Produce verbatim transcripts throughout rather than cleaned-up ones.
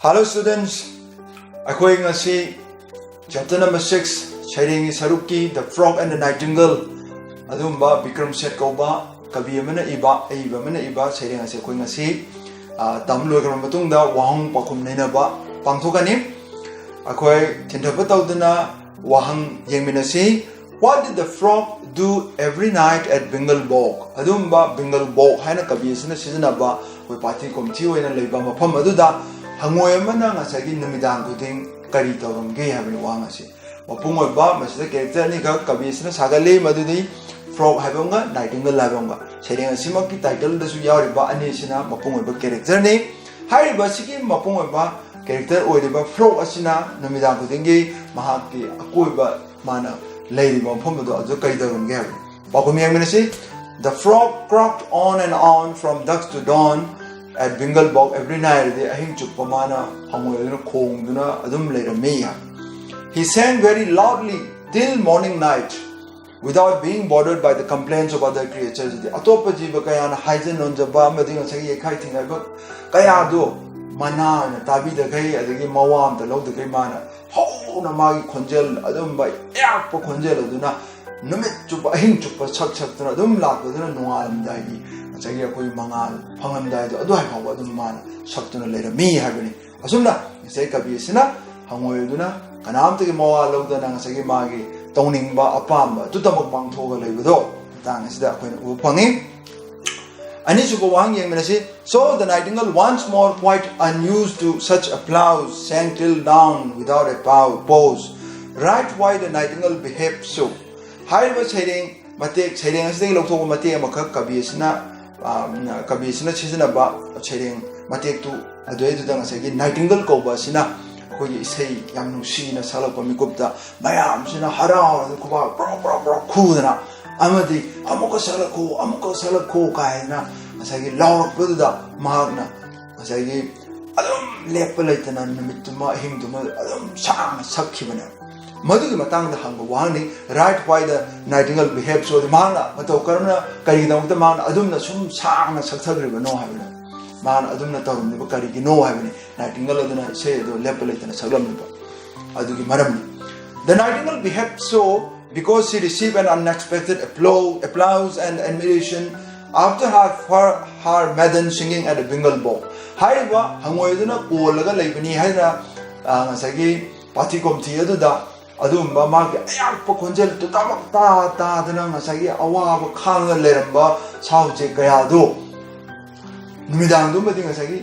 Hello students, ꯑꯩꯈꯣꯏ ꯉꯁꯤ chapter number six, ꯁꯩꯔꯦꯡꯒꯤ ꯁꯔꯨꯛꯀꯤ The Frog and the Nightingale, ꯑꯗꯨꯒꯨꯝꯕ ꯕꯤꯀ꯭ꯔꯝ ꯁꯦꯊ ꯀꯧꯕ ꯀꯕꯤ ꯑꯃꯅ ꯏꯕ, ꯑꯏꯕ ꯑꯃꯅ ꯏꯕ ꯁꯩꯔꯦꯡ ꯑꯁꯤ ꯑꯩꯈꯣꯏ ꯉꯁꯤ, ꯑ, ꯇꯝ ꯂꯣꯏꯈ꯭ꯔꯕ ꯃꯇꯨꯡꯗ ꯋꯥꯍꯪ ꯄꯥꯎꯈꯨꯝ ꯅꯩꯅꯕ ꯄꯥꯡꯊꯣꯛꯀꯅꯤ꯫ ꯑꯩꯈꯣꯏ ꯊꯤꯟꯊꯕ ꯇꯧꯗꯅ ꯋꯥꯍꯪ ꯌꯦꯡꯃꯤꯟꯅꯁꯤ꯫ What did the frog do every night at Bingle Bog? ꯑꯗꯨꯒꯨꯝꯕ Bingle Bog ꯍꯥꯏꯅ ꯀꯕꯤ ꯑꯁꯤꯅ ꯁꯤꯖꯤꯟꯅꯕ ꯑꯩꯈꯣꯏ ꯄꯥꯊꯤ ꯀꯣꯝꯊꯤ ꯑꯣꯏꯅ ꯂꯩꯕ ꯃꯐꯝ ꯑꯗꯨꯗ ꯍꯪꯉꯣꯏ ꯑꯃꯅ ꯉꯁꯥꯏꯒꯤ ꯅꯨꯃꯤꯗꯥꯡ ꯈꯨꯗꯤꯡ ꯀꯔꯤ ꯇꯧꯔꯝꯒꯦ ꯍꯥꯏꯕꯅꯤ ꯋꯥꯍꯪ ꯑꯁꯤ꯫ ꯃꯄꯨꯡ ꯑꯣꯏꯕ ꯃꯁꯤꯗ character ꯑꯅꯤꯈꯛ ꯀꯕꯤ ꯑꯁꯤꯅ ꯁꯥꯒꯠꯂꯤ, ꯃꯗꯨꯗꯤ frog ꯍꯥꯏꯕ ꯑꯃꯒ nightingale ꯍꯥꯏꯕ ꯑꯃꯒ꯫ ꯁꯩꯔꯦꯡ ꯑꯁꯤꯃꯛꯀꯤ title ꯗꯁꯨ ꯌꯥꯎꯔꯤꯕ ꯑꯅꯤꯁꯤꯅ ꯃꯄꯨꯡ ꯑꯣꯏꯕ character ꯅꯤ꯫ ꯍꯥꯏꯔꯤꯕ ꯑꯁꯤꯒꯤ ꯃꯄꯨꯡ ꯑꯣꯏꯕ character ꯑꯣꯏꯔꯤꯕ frog ꯑꯁꯤꯅ ꯅꯨꯃꯤꯗꯥꯡ ꯈꯨꯗꯤꯡꯒꯤ ꯃꯍꯥꯛꯀꯤ ꯑꯀꯣꯏꯕ ꯃꯥꯅ ꯂꯩꯔꯤꯕ ꯃꯐꯝ ꯑꯗꯨ ꯑꯗꯨ ꯀꯔꯤ ꯇꯧꯔꯝꯒꯦ ꯍꯥꯏꯕꯅꯤ꯫ ꯄꯥꯎꯈꯨꯝ ꯌꯦꯡꯃꯤꯟꯅꯁꯤ꯫ The frog croaked on and on from dusk to dawn at Bingle Bog every night. ꯑꯗꯤ ꯑꯍꯤꯡ ꯆꯨꯞꯄ ꯃꯥꯅ ꯍꯪꯉꯣꯏ ꯑꯗꯨꯅ ꯈꯣꯡꯗꯨꯅ ꯑꯗꯨꯝ ꯂꯩꯔꯝꯃꯤ ꯍꯥꯏ꯫ He sang very loudly till morning night without being bothered by the complaints of other creatures. ꯑꯗꯤ ꯑꯇꯣꯞꯄ ꯖꯤꯕ ꯀꯌꯥꯅ ꯍꯥꯏꯖ ꯅꯣꯟꯖꯕ ꯑꯃꯗꯤ ꯉꯁꯥꯏꯒꯤ ꯌꯩꯈꯥꯏ ꯊꯤꯡꯒꯥꯏꯕ ꯀꯌꯥꯗꯨ ꯃꯅꯥ ꯑꯣꯏꯅ ꯇꯥꯕꯤꯗꯈꯩ, ꯑꯗꯒꯤ ꯃꯋꯥ ꯑꯝꯇ ꯂꯧꯗꯈꯩ ꯃꯥꯅ ꯍꯧꯅ ꯃꯥꯒꯤ ꯈꯣꯟꯖꯦꯜ, ꯑꯗꯨꯝꯕ ꯌꯥꯛꯄ ꯈꯣꯟꯖꯦꯜ ꯑꯗꯨꯅ ꯅꯨꯃꯤꯠ ꯆꯨꯞꯄ, ꯑꯍꯤꯡ ꯆꯨꯞꯄ ꯁꯛ ꯁꯛꯇꯨꯅ ꯑꯗꯨꯝ ꯂꯥꯛꯄꯗꯨꯅ ꯅꯣꯡꯉꯥꯜꯂꯝꯗꯥꯏꯒꯤ ꯉꯁꯥꯏꯒꯤ ꯑꯩꯈꯣꯏ ꯃꯉꯥꯜ ꯐꯪꯂꯝꯗꯥꯏꯗꯣ ꯑꯗꯨꯋꯥꯏ ꯐꯥꯎꯕ ꯑꯗꯨꯝ ꯃꯥꯅ ꯁꯛꯇꯨꯅ ꯂꯩꯔꯝꯃꯤ ꯍꯥꯏꯕꯅꯤ꯫ ꯑꯁꯨꯝꯅ ꯉꯁꯥꯏ ꯀꯕꯤ ꯑꯁꯤꯅ ꯍꯪꯉꯣꯏ ꯑꯗꯨꯅ ꯀꯅꯥꯝꯇꯒꯤ ꯃꯋꯥ ꯂꯧꯗꯅ ꯉꯁꯥꯏꯒꯤ ꯃꯥꯒꯤ ꯇꯧꯅꯤꯡꯕ ꯑꯄꯥꯝꯕ ꯑꯗꯨꯇꯃꯛ ꯄꯥꯡꯊꯣꯛꯑꯒ ꯂꯩꯕꯗꯣ ꯃꯇꯥꯡ ꯑꯁꯤꯗ ꯑꯩꯈꯣꯏꯅ ꯎꯕ ꯐꯪꯉꯤ꯫ ꯑꯅꯤꯁꯨꯕ ꯋꯥꯍꯪ ꯌꯦꯡꯃꯤꯟꯅꯁꯤ꯫ So the nightingale, once more quite unused to such applause, sang till dawn without a pow- pause. Right why the nightingale behaved so. ꯍꯥꯏꯔꯤꯕ ꯁꯩꯔꯦꯡ ꯃꯇꯦꯛ, ꯁꯩꯔꯦꯡ ꯑꯁꯤꯗꯒꯤ ꯂꯧꯊꯣꯛꯄ ꯃꯇꯦꯛ ꯑꯃꯈꯛ ꯀꯕꯤ ꯑꯁꯤꯅ, ꯑ, ꯀꯕꯤ ꯑꯁꯤꯅ ꯁꯤꯖꯤꯟꯅꯕ ꯁꯩꯔꯦꯡ ꯃꯇꯦꯛꯇꯨ ꯑꯗꯨꯗꯩꯗꯨꯗ ꯉꯁꯥꯏꯒꯤ nightingale ꯀꯧꯕ ꯑꯁꯤꯅ ꯑꯩꯈꯣꯏꯒꯤ ꯏꯁꯩ ꯌꯥꯝ ꯅꯨꯡꯁꯤꯅ ꯁꯛꯂꯛꯄ ꯃꯤꯀꯨꯞꯇ ꯃꯌꯥꯝꯁꯤꯅ ꯍꯔꯥꯎꯔꯒ ꯈꯨꯕꯥꯛ ꯄ꯭ꯔꯣ ꯄ꯭ꯔꯣ ꯄ꯭ꯔꯣ ꯈꯨꯗꯅ ꯑꯃꯗꯤ "ꯑꯃꯨꯛꯀ ꯁꯛꯂꯛꯈꯣ, ꯑꯃꯨꯛꯀ ꯁꯛꯂꯛꯈꯣ" ꯀꯥꯏꯅ ꯉꯁꯥꯏꯒꯤ ꯂꯥꯎꯔꯛꯄꯗꯨꯗ ꯃꯍꯥꯛꯅ ꯉꯁꯥꯏꯒꯤ ꯑꯗꯨꯝ ꯂꯦꯞꯄ ꯂꯩꯇꯅ ꯅꯨꯃꯤꯠꯇꯨꯃ ꯑꯍꯤꯡꯗꯨꯃ ꯑꯗꯨꯝ ꯁꯥꯡꯅ ꯁꯛꯈꯤꯕꯅꯦ꯫ ꯃꯗꯨꯒꯤ ꯃꯇꯥꯡꯗ ꯍꯪꯕ ꯋꯥꯍꯪꯅꯤ, "Right why the nightingale behaved so?" ꯃꯍꯥꯛꯅ ꯃꯇꯧ ꯀꯔꯝꯅ, ꯀꯔꯤꯒꯤꯗꯃꯛꯇ ꯃꯍꯥꯛꯅ ꯑꯗꯨꯝꯅ ꯁꯨꯝ ꯁꯥꯡꯅ ꯁꯛꯊꯈ꯭ꯔꯤꯕꯅꯣ ꯍꯥꯏꯕꯅꯦ꯫ ꯃꯥꯅ ꯑꯗꯨꯝꯅ ꯇꯧꯔꯝꯂꯤꯕ ꯀꯔꯤꯒꯤꯅꯣ ꯍꯥꯏꯕꯅꯤ꯫ Nightingale ꯑꯗꯨꯅ ꯏꯁꯩ ꯑꯗꯨ ꯂꯦꯞꯄ ꯂꯩꯇꯅ ꯁꯛꯂꯝꯂꯤꯕ ꯑꯗꯨꯒꯤ ꯃꯔꯝꯅꯤ꯫ The nightingale behaved so because she received an unexpected applause, applause and admiration after her, her, her maiden singing at the Bengal Bog. ꯍꯥꯏꯔꯤꯕ ꯍꯪꯉꯣꯏ ꯑꯗꯨꯅ ꯀꯣꯜꯂꯒ ꯂꯩꯕꯅꯤ ꯍꯥꯏꯅ, ꯑ, ꯉꯁꯥꯏꯒꯤ ꯄꯥꯊꯤ ꯀꯣꯝꯊꯤ ꯑꯗꯨꯗ ꯑꯗꯨꯒꯨꯝꯕ ꯃꯥꯒꯤ ꯑꯌꯥꯛꯄ ꯈꯣꯟꯖꯦꯜ ꯇꯨꯇꯃꯛ ꯇꯥ ꯇꯥꯗꯅ ꯉꯁꯥꯏꯒꯤ ꯑꯋꯥꯕ ꯈꯥꯡꯉ ꯂꯩꯔꯝꯕ ꯁꯥ ꯎꯆꯦꯛ ꯀꯌꯥꯗꯣ ꯅꯨꯃꯤꯗꯥꯡꯗꯨꯃꯗꯤ ꯉꯁꯥꯏꯒꯤ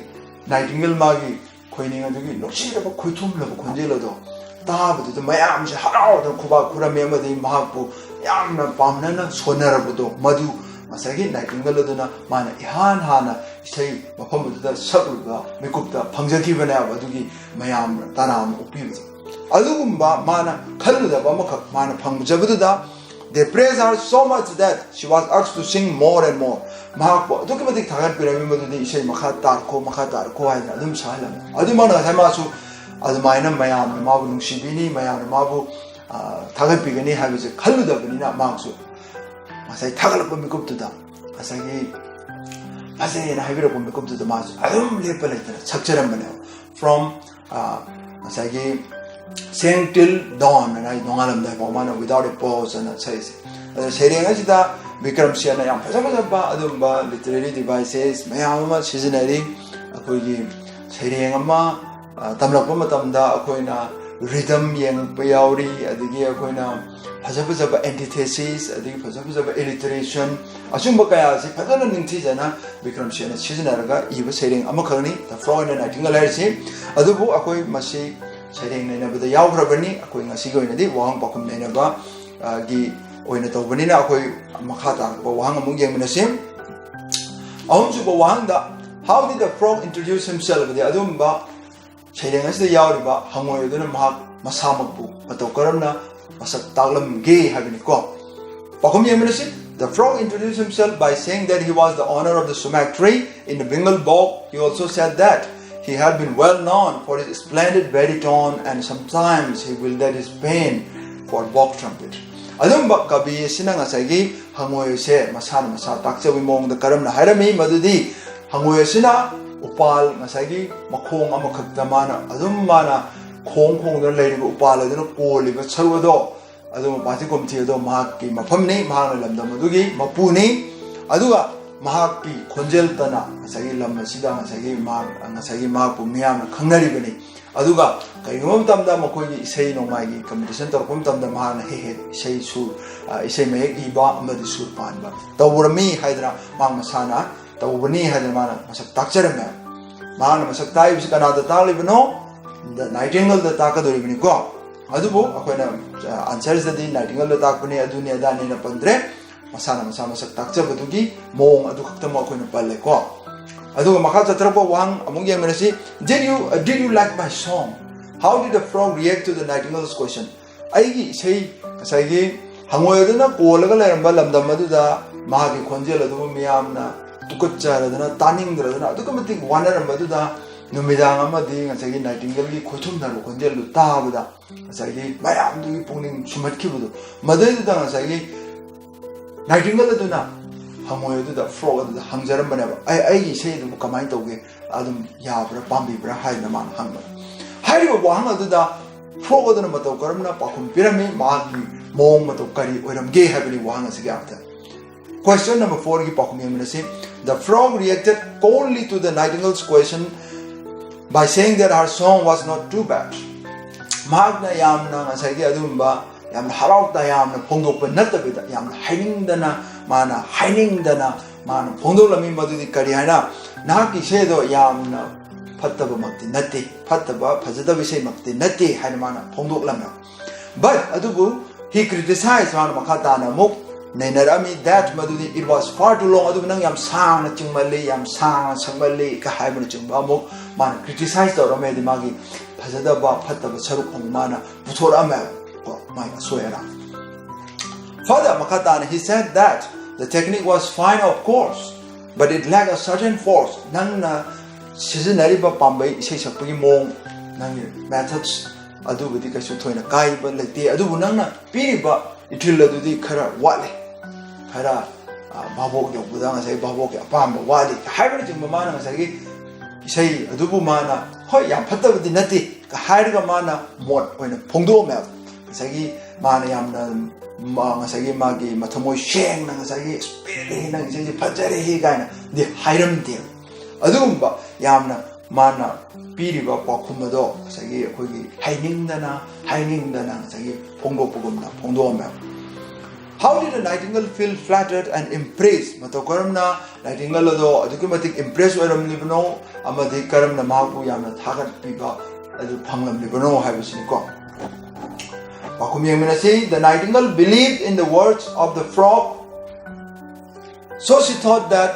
Nightingale ꯃꯥꯒꯤ ꯈꯣꯏꯅꯤꯡ ꯑꯗꯨꯒꯤ ꯅꯨꯡꯁꯤꯔꯕ ꯈꯣꯏꯊꯨꯝꯂꯕ ꯈꯣꯟꯖꯦꯜ ꯑꯗꯣ ꯇꯥꯕꯗꯨꯗ ꯃꯌꯥꯝꯁꯦ ꯍꯔꯥꯎꯗꯅ ꯈꯨꯕꯥꯛ ꯈꯨꯔꯝꯃꯤ ꯑꯃꯗꯤ ꯃꯍꯥꯛꯄꯨ ꯌꯥꯝꯅ ꯄꯥꯝꯅꯅ ꯁꯣꯟꯅꯔꯕꯗꯣ ꯃꯗꯨ ꯉꯁꯥꯏꯒꯤ Nightingale ꯑꯗꯨꯅ ꯃꯥꯅ ꯏꯍꯥꯟ ꯍꯥꯟꯅ ꯏꯁꯩ ꯃꯐꯝ ꯑꯗꯨꯗ ꯁꯛꯂꯨꯕ ꯃꯤꯀꯨꯞꯇ ꯐꯪꯖꯈꯤꯕꯅꯦꯕ꯫ ꯑꯗꯨꯒꯤ ꯃꯌꯥꯝꯅ ꯇꯔꯥꯝꯅ ꯑꯣꯛꯄꯤꯕꯗꯣ꯫ ꯑꯗꯨꯒꯨꯝꯕ ꯃꯥꯅ ꯈꯜꯂꯨꯗꯕ ꯑꯃꯈꯛ ꯃꯥꯅ ꯐꯪꯖꯕꯗꯨꯗ, they praised her so much that she was asked to sing more and more. ꯃꯍꯥꯛꯄꯨ ꯑꯗꯨꯛꯀꯤ ꯃꯇꯤꯛ ꯊꯥꯒꯠꯄꯤꯔꯝꯃꯤ ꯃꯗꯨꯗꯤ ꯏꯁꯩ ꯃꯈꯥ ꯇꯥꯔꯛꯈꯣ, ꯃꯈꯥ ꯇꯥꯔꯛꯈꯣ ꯍꯥꯏꯗꯅ ꯑꯗꯨꯝ ꯁꯛꯍꯜꯂꯝꯃꯤ꯫ ꯑꯗꯨꯃꯛꯅ ꯉꯁꯥꯏ ꯃꯥꯁꯨ ꯑꯗꯨꯃꯥꯏꯅ ꯃꯌꯥꯝꯅ ꯃꯥꯕꯨ ꯅꯨꯡꯁꯤꯕꯤꯅꯤ, ꯃꯌꯥꯝꯅ ꯃꯥꯕꯨ, ꯑ, ꯊꯥꯒꯠꯄꯤꯒꯅꯤ ꯍꯥꯏꯕꯁꯦ ꯈꯜꯂꯨꯗꯕꯅꯤꯅ ꯃꯍꯥꯛꯁꯨ ꯉꯁꯥꯏ ꯊꯥꯒꯠꯂꯛꯄ ꯃꯤꯀꯨꯞꯇꯨꯗ, ꯉꯁꯥꯏꯒꯤ ꯐꯖꯩꯅ ꯍꯥꯏꯕꯤꯔꯛꯄ ꯃꯤꯀꯨꯞꯇꯨꯗ ꯃꯥꯁꯨ ꯑꯗꯨꯝ ꯂꯦꯞꯄ ꯂꯩꯇꯅ ꯁꯛꯆꯔꯝꯕꯅꯦꯕ꯫ From, ꯑ, ꯉꯁꯥꯏꯒꯤ sang till dawn ꯍꯥꯏꯅ ꯅꯣꯡꯉꯥꯜꯂꯝꯗꯥꯏ ꯐꯥꯎ ꯃꯥꯅ without a pause ꯑꯅ ꯁꯛꯏꯁꯦ꯫ ꯑꯗꯣ ꯁꯩꯔꯦꯡ ꯑꯁꯤꯗ ꯕꯤꯀ꯭ꯔꯝꯁꯤꯌꯥꯅ ꯌꯥꯝ ꯐꯖ ꯐꯖꯕ ꯑꯗꯨꯒꯨꯝꯕ literary devices ꯃꯌꯥꯝ ꯑꯃ ꯁꯤꯖꯤꯟꯅꯔꯤ꯫ ꯑꯩꯈꯣꯏꯒꯤ ꯁꯩꯔꯦꯡ ꯑꯃ, ꯑ, ꯇꯝꯂꯛꯄ ꯃꯇꯝꯗ ꯑꯩꯈꯣꯏꯅ rhythm ꯌꯦꯡꯉꯛꯄ ꯌꯥꯎꯔꯤ, ꯑꯗꯒꯤ ꯑꯩꯈꯣꯏꯅ ꯐꯖ ꯐꯖꯕ antithesis, ꯑꯗꯒꯤ ꯐꯖ ꯐꯖꯕ alliteration, ꯑꯁꯨꯝꯕ ꯀꯌꯥ ꯑꯁꯤ ꯐꯖꯅ ꯅꯤꯡꯊꯤꯖꯅ ꯕꯤꯀ꯭ꯔꯝꯁꯤꯌꯥꯅ ꯁꯤꯖꯤꯟꯅꯔꯒ ꯏꯕ ꯁꯩꯔꯦꯡ ꯑꯃꯈꯛꯅꯤ The Frog and the Nightingale ꯍꯥꯏꯔꯤꯁꯤ꯫ ꯑꯗꯨꯕꯨ ꯑꯩꯈꯣꯏ ꯃꯁꯤ ꯁꯩꯔꯦꯡ ꯅꯩꯅꯕꯗ ꯌꯥꯎꯈ꯭ꯔꯕꯅꯤ꯫ ꯑꯩꯈꯣꯏ ꯉꯁꯤꯒꯤ ꯑꯣꯏꯅꯗꯤ ꯋꯥꯍꯪ ꯄꯥꯎꯈꯨꯝ ꯅꯩꯅꯕ, ꯑ, ꯒꯤ ꯑꯣꯏꯅ ꯇꯧꯕꯅꯤꯅ ꯑꯩꯈꯣꯏ ꯃꯈꯥ ꯇꯥꯔꯛꯄ ꯋꯥꯍꯪ ꯑꯃꯨꯛ ꯌꯦꯡꯃꯤꯟꯅꯁꯤ꯫ ꯑꯍꯨꯝꯁꯨꯕ ꯋꯥꯍꯪꯗ, "How did the frog introduce himself?" ꯑꯗꯤ ꯑꯗꯨꯒꯨꯝꯕ ꯁꯩꯔꯦꯡ ꯑꯁꯤꯗ ꯌꯥꯎꯔꯤꯕ ꯍꯪꯉꯣꯏ ꯑꯗꯨꯅ ꯃꯍꯥꯛ ꯃꯁꯥꯃꯛꯄꯨ ꯃꯇꯧ ꯀꯔꯝꯅ ꯃꯁꯛ ꯇꯥꯛꯂꯝꯒꯦ ꯍꯥꯏꯕꯅꯤꯀꯣ꯫ ꯄꯥꯎꯈꯨꯝ ꯌꯦꯡꯃꯤꯟꯅꯁꯤ꯫ The frog introduced himself by saying that he was the owner of the sumac tree in the Bengal bog. He also said that he had been well known for his splendid baritone and sometimes he wielded his pen for bog trumpet. ꯑꯗꯨꯝꯕ ꯀꯕꯤ ꯑꯁꯤꯅ ꯉꯁꯥꯏꯒꯤ ꯍꯪꯉꯣꯏ ꯑꯁꯦ ꯃꯁꯥꯅ ꯃꯁꯥ ꯇꯥꯛꯆꯕꯒꯤ ꯃꯑꯣꯡꯗ ꯀꯔꯝꯅ ꯍꯥꯏꯔꯝꯃꯤ ꯃꯗꯨꯗꯤ ꯍꯪꯉꯣꯏ ꯑꯁꯤꯅ ꯎꯄꯥꯜ, ꯉꯁꯥꯏꯒꯤ ꯃꯈꯣꯡ ꯑꯃꯈꯛꯇ ꯃꯥꯅ ꯑꯗꯨꯝ ꯃꯥꯅ ꯈꯣꯡ ꯈꯣꯡꯗꯨꯅ ꯂꯩꯔꯤꯕ ꯎꯄꯥꯜ ꯑꯗꯨꯅ ꯀꯣꯜꯂꯤꯕ ꯁꯔꯨꯛ ꯑꯗꯣ, ꯑꯗꯨ ꯃꯄꯥꯟꯁꯤ ꯀꯣꯝꯊꯤ ꯑꯗꯣ ꯃꯍꯥꯛꯀꯤ ꯃꯐꯝꯅꯤ, ꯃꯍꯥꯛꯅ ꯂꯝꯗꯝ ꯑꯗꯨꯒꯤ ꯃꯄꯨꯅꯤ꯫ ꯑꯗꯨꯒ ꯃꯍꯥꯛꯀꯤ ꯈꯣꯟꯖꯦꯜꯇꯅ ꯉꯁꯥꯏꯒꯤ ꯂꯝ ꯑꯁꯤꯗ ꯉꯁꯥꯏꯒꯤ ꯃꯍꯥꯛ, ꯉꯁꯥꯏꯒꯤ ꯃꯍꯥꯛꯄꯨ ꯃꯤꯌꯥꯝꯅ ꯈꯪꯅꯔꯤꯕꯅꯤ꯫ ꯑꯗꯨꯒ ꯀꯔꯤꯒꯨꯝꯕ ꯃꯇꯝꯗ ꯃꯈꯣꯏꯒꯤ ꯏꯁꯩ ꯅꯣꯡꯃꯥꯏꯒꯤ competition ꯇꯧꯔꯛꯄ ꯃꯇꯝꯗ ꯃꯍꯥꯛꯅ ꯍꯦꯛ ꯍꯦꯛ ꯏꯁꯩ ꯁꯨꯔ, ꯑ, ꯏꯁꯩ ꯃꯌꯦꯛ ꯏꯕ ꯑꯃꯗꯤ ꯁꯨꯔ ꯄꯥꯟꯕ ꯇꯧꯔꯝꯃꯤ ꯍꯥꯏꯗꯅ ꯃꯍꯥꯛ ꯃꯁꯥꯅ ꯇꯧꯕꯅꯤ ꯍꯥꯏꯗꯅ ꯃꯥꯅ ꯃꯁꯛ ꯇꯥꯛꯆꯔꯝꯃꯦ꯫ ꯃꯍꯥꯛꯅ ꯃꯁꯛ ꯇꯥꯛꯏꯕꯁꯤ ꯀꯅꯥꯗ ꯇꯥꯛꯂꯤꯕꯅꯣ? The Nightingaleꯗ ꯇꯥꯛꯀꯗꯧꯔꯤꯕꯅꯤꯀꯣ꯫ ꯑꯗꯨꯕꯨ ꯑꯩꯈꯣꯏꯅ, ꯑ, answersꯗꯗꯤ Nightingaleꯗ ꯇꯥꯛꯄꯅꯤ, ꯑꯗꯨꯅꯤ ꯑꯗꯥꯅꯤꯅ ꯄꯟꯗ꯭ꯔꯦ꯫ ꯃꯁꯥꯅ ꯃꯁꯥ ꯃꯁꯛ ꯇꯥꯛꯆꯕꯗꯨꯒꯤ ꯃꯑꯣꯡ ꯑꯗꯨ ꯈꯛꯇꯃꯛ ꯑꯩꯈꯣꯏꯅ ꯄꯜꯂꯦꯀꯣ꯫ ꯑꯗꯨꯒ ꯃꯈꯥ ꯆꯠꯊꯔꯛꯄ ꯋꯥꯍꯪ ꯑꯃꯨꯛ ꯌꯦꯡꯃꯤꯟꯅꯁꯤ꯫ Did you, uh, did you like my song? How did the frog react to the nightingale's question? ꯑꯩꯒꯤ ꯏꯁꯩ, ꯉꯁꯥꯏꯒꯤ ꯍꯪꯉꯣꯏ ꯑꯗꯨꯅ ꯀꯣꯜꯂꯒ ꯂꯩꯔꯝꯕ ꯂꯝꯗꯝ ꯑꯗꯨꯗ ꯃꯍꯥꯛꯀꯤ ꯈꯣꯟꯖꯦꯜ ꯑꯗꯨꯕꯨ ꯃꯤꯌꯥꯝꯅ ꯇꯨꯀꯠꯆꯔꯗꯅ, ꯇꯥꯅꯤꯡꯗ꯭ꯔꯗꯅ ꯑꯗꯨꯛꯀꯤ ꯃꯇꯤꯛ ꯋꯥꯅꯔꯝꯕ ꯑꯗꯨꯗ, ꯅꯨꯃꯤꯗꯥꯡ ꯑꯃꯗꯤ ꯉꯁꯥꯏꯒꯤ Nightingaleꯒꯤ ꯈꯣꯏꯊꯨꯝꯅꯔꯕ ꯈꯣꯟꯖꯦꯜꯗꯨ ꯇꯥꯕꯗ ꯉꯁꯥꯏꯒꯤ ꯃꯌꯥꯝꯗꯨꯒꯤ ꯄꯨꯛꯅꯤꯡ ꯁꯨꯝꯍꯠꯈꯤꯕꯗꯣ, ꯃꯗꯨꯏꯗꯨꯗ ꯉꯁꯥꯏꯒꯤ Nightingale ꯑꯗꯨꯅ ꯍꯪꯉꯣꯏ ꯑꯗꯨꯗ, frog ꯑꯗꯨꯗ ꯍꯪꯖꯔꯝꯕꯅꯦꯕ, "ꯑꯩ, ꯑꯩꯒꯤ ꯏꯁꯩ ꯑꯗꯨꯕꯨ ꯀꯃꯥꯏꯅ ꯇꯧꯒꯦ? ꯑꯗꯨꯝ ꯌꯥꯕ꯭ꯔꯥ, ꯄꯥꯝꯕꯤꯕ꯭ꯔꯥ?" ꯍꯥꯏꯗꯅ ꯃꯥꯅ ꯍꯪꯕꯅꯦ꯫ ꯍꯥꯏꯔꯤꯕ ꯋꯥꯍꯪ ꯑꯗꯨꯗ frog ꯑꯗꯨꯅ ꯃꯇꯧ ꯀꯔꯝꯅ ꯄꯥꯎꯈꯨꯝ ꯄꯤꯔꯝꯃꯤ? ꯃꯍꯥꯛꯀꯤ ꯃꯑꯣꯡ ꯃꯇꯧ ꯀꯔꯤ ꯑꯣꯏꯔꯝꯒꯦ ꯍꯥꯏꯕꯅꯤ ꯋꯥꯍꯪ ꯑꯁꯤꯒꯤ ꯑꯔꯊ꯫ Question number fourꯒꯤ ꯄꯥꯎꯈꯨꯝ ꯌꯦꯡꯃꯤꯟꯅꯁꯤ꯫ The frog reacted coldly to the nightingale's question by saying that her song was not too bad. ꯃꯍꯥꯛꯅ ꯌꯥꯝꯅ ꯉꯁꯥꯏꯒꯤ ꯑꯗꯨꯒꯨꯝꯕ ꯌꯥꯝꯅ ꯍꯔꯥꯎ ꯇꯌꯥꯝꯅ ꯐꯣꯡꯗꯣꯛꯄ ꯅꯠꯇꯕꯤꯗ, ꯌꯥꯝꯅ ꯍꯥꯏꯅꯤꯡꯗꯅ, ꯃꯥꯅ ꯍꯥꯏꯅꯤꯡꯗꯅ ꯃꯥꯅ ꯐꯣꯡꯗꯣꯛꯂꯝꯃꯤ꯫ ꯃꯗꯨꯗꯤ ꯀꯔꯤ ꯍꯥꯏꯅ? "ꯅꯍꯥꯛꯀꯤ ꯏꯁꯩ ꯑꯗꯣ ꯌꯥꯝꯅ ꯐꯠꯇꯕꯃꯛꯇꯤ ꯅꯠꯇꯦ, ꯐꯠꯇꯕ, ꯐꯖꯗꯕ ꯏꯁꯩꯃꯛꯇꯤ ꯅꯠꯇꯦ" ꯍꯥꯏꯅ ꯃꯥꯅ ꯐꯣꯡꯗꯣꯛꯂꯝꯃꯤ꯫ But ꯑꯗꯨꯕꯨ he criticized, ꯃꯥꯅ ꯃꯈꯥ ꯇꯥꯅ ꯑꯃꯨꯛ ꯅꯩꯅꯔꯛꯑꯝꯃꯤ, that ꯃꯗꯨꯗꯤ "it was far too long", ꯑꯗꯨꯕꯨ ꯅꯪ ꯌꯥꯝ ꯁꯥꯡꯅ ꯆꯤꯡꯃꯜꯂꯤ, ꯌꯥꯝ ꯁꯥꯡꯅ ꯁꯛꯃꯜꯂꯤ ꯀ ꯍꯥꯏꯕꯅꯆꯤꯡꯕ ꯑꯃꯨꯛ ꯃꯥꯅ criticize ꯇꯧꯔꯝꯃꯦ, ꯍꯥꯏꯗꯤ ꯃꯥꯒꯤ ꯐꯖꯗꯕ ꯐꯠꯇꯕ ꯁꯔꯨꯛ ꯑꯃꯨꯛ ꯃꯥꯅ ꯄꯨꯊꯣꯔꯛꯑꯝꯃꯦ ꯀꯣ, ꯃꯥꯒꯤ ꯑꯁꯣꯏ ꯑꯔꯥꯟ꯫ Further, ꯃꯈꯥ ꯇꯥꯅ he said that the technique was fine, of course, but it lacked a certain force. ꯅꯪꯅ ꯁꯤꯖꯤꯟꯅꯔꯤꯕ ꯄꯥꯝꯕꯩ, ꯏꯁꯩ ꯁꯛꯄꯒꯤ ꯃꯑꯣꯡ, ꯅꯪꯒꯤ methods ꯑꯗꯨꯕꯨꯗꯤ ꯀꯩꯁꯨ ꯊꯣꯏꯅ ꯀꯥꯏꯕ ꯂꯩꯇꯦ, ꯑꯗꯨꯕꯨ ꯅꯪꯅ ꯄꯤꯔꯤꯕ ꯏꯊꯤꯜ ꯑꯗꯨꯗꯤ ꯈꯔ ꯋꯥꯠꯂꯦ, ꯈꯔ ꯚꯥꯕꯣꯛ ꯌꯧꯕꯗ ꯉꯁꯥꯏꯒꯤ ꯚꯥꯕꯣꯛꯀꯤ ꯑꯄꯥꯝꯕ ꯋꯥꯠꯂꯤ ꯍꯥꯏꯕꯅꯆꯤꯡꯕ ꯃꯥꯅ ꯉꯁꯥꯏꯒꯤ ꯏꯁꯩ ꯑꯗꯨꯕꯨ ꯃꯥꯅ, "ꯍꯣꯏ, ꯌꯥꯝ ꯐꯠꯇꯕꯗꯤ ꯅꯠꯇꯦ" ꯍꯥꯏꯔꯒ ꯃꯥꯅ ꯃꯣꯠ ꯑꯣꯏꯅ ꯐꯣꯡꯗꯣꯛꯑꯝꯃꯦꯕ꯫ ꯉꯁꯥꯏꯒꯤ ꯃꯥꯅ ꯌꯥꯝꯅ ꯃꯥ-, ꯉꯁꯥꯏꯒꯤ ꯃꯥꯒꯤ ꯃꯊꯃꯣꯏ ꯁꯦꯡꯅ ꯉꯁꯥꯏꯒꯤ "ꯄꯦꯜꯂꯦ, ꯅꯪ ꯏꯁꯩꯁꯦ ꯐꯖꯔꯦ" ꯀꯥꯏꯅꯗꯤ ꯍꯥꯏꯔꯝꯗꯦꯕ꯫ ꯑꯗꯨꯒꯨꯝꯕ ꯌꯥꯝꯅ ꯃꯥꯅ ꯄꯤꯔꯤꯕ ꯄꯥꯎꯈꯨꯝ ꯑꯗꯣ ꯉꯁꯥꯏꯒꯤ ꯑꯩꯈꯣꯏꯒꯤ ꯍꯥꯏꯅꯤꯡꯗꯅ ꯍꯥꯏꯅꯤꯡꯗꯅ ꯉꯁꯥꯏꯒꯤ ꯐꯣꯡꯗꯣꯛꯄꯒꯨꯝꯅ ꯐꯣꯡꯗꯣꯛꯑꯝꯃꯦꯕ꯫ How did the nightingale feel flattered and impressed? ꯃꯇꯧ ꯀꯔꯝꯅ ꯅꯥꯏꯇꯤꯡꯒꯜ ꯑꯗꯣ ꯑꯗꯨꯛꯀꯤ ꯃꯇꯤꯛ ꯏꯝꯄ꯭ꯔꯦꯁ ꯑꯣꯏꯔꯝꯂꯤꯕꯅꯣ ꯑꯃꯗꯤ ꯀꯔꯝꯅ ꯃꯍꯥꯛꯄꯨ ꯌꯥꯝꯅ ꯊꯥꯒꯠꯄꯤꯕ ꯑꯗꯨ ꯐꯪꯂꯝꯂꯤꯕꯅꯣ ꯍꯥꯏꯕꯁꯤꯅꯤꯀꯣ꯫ ꯄꯥꯎꯈꯨꯝ ꯌꯦꯡꯃꯤꯟꯅꯁꯤ꯫ The nightingale believed in the words of the frog. So she thought that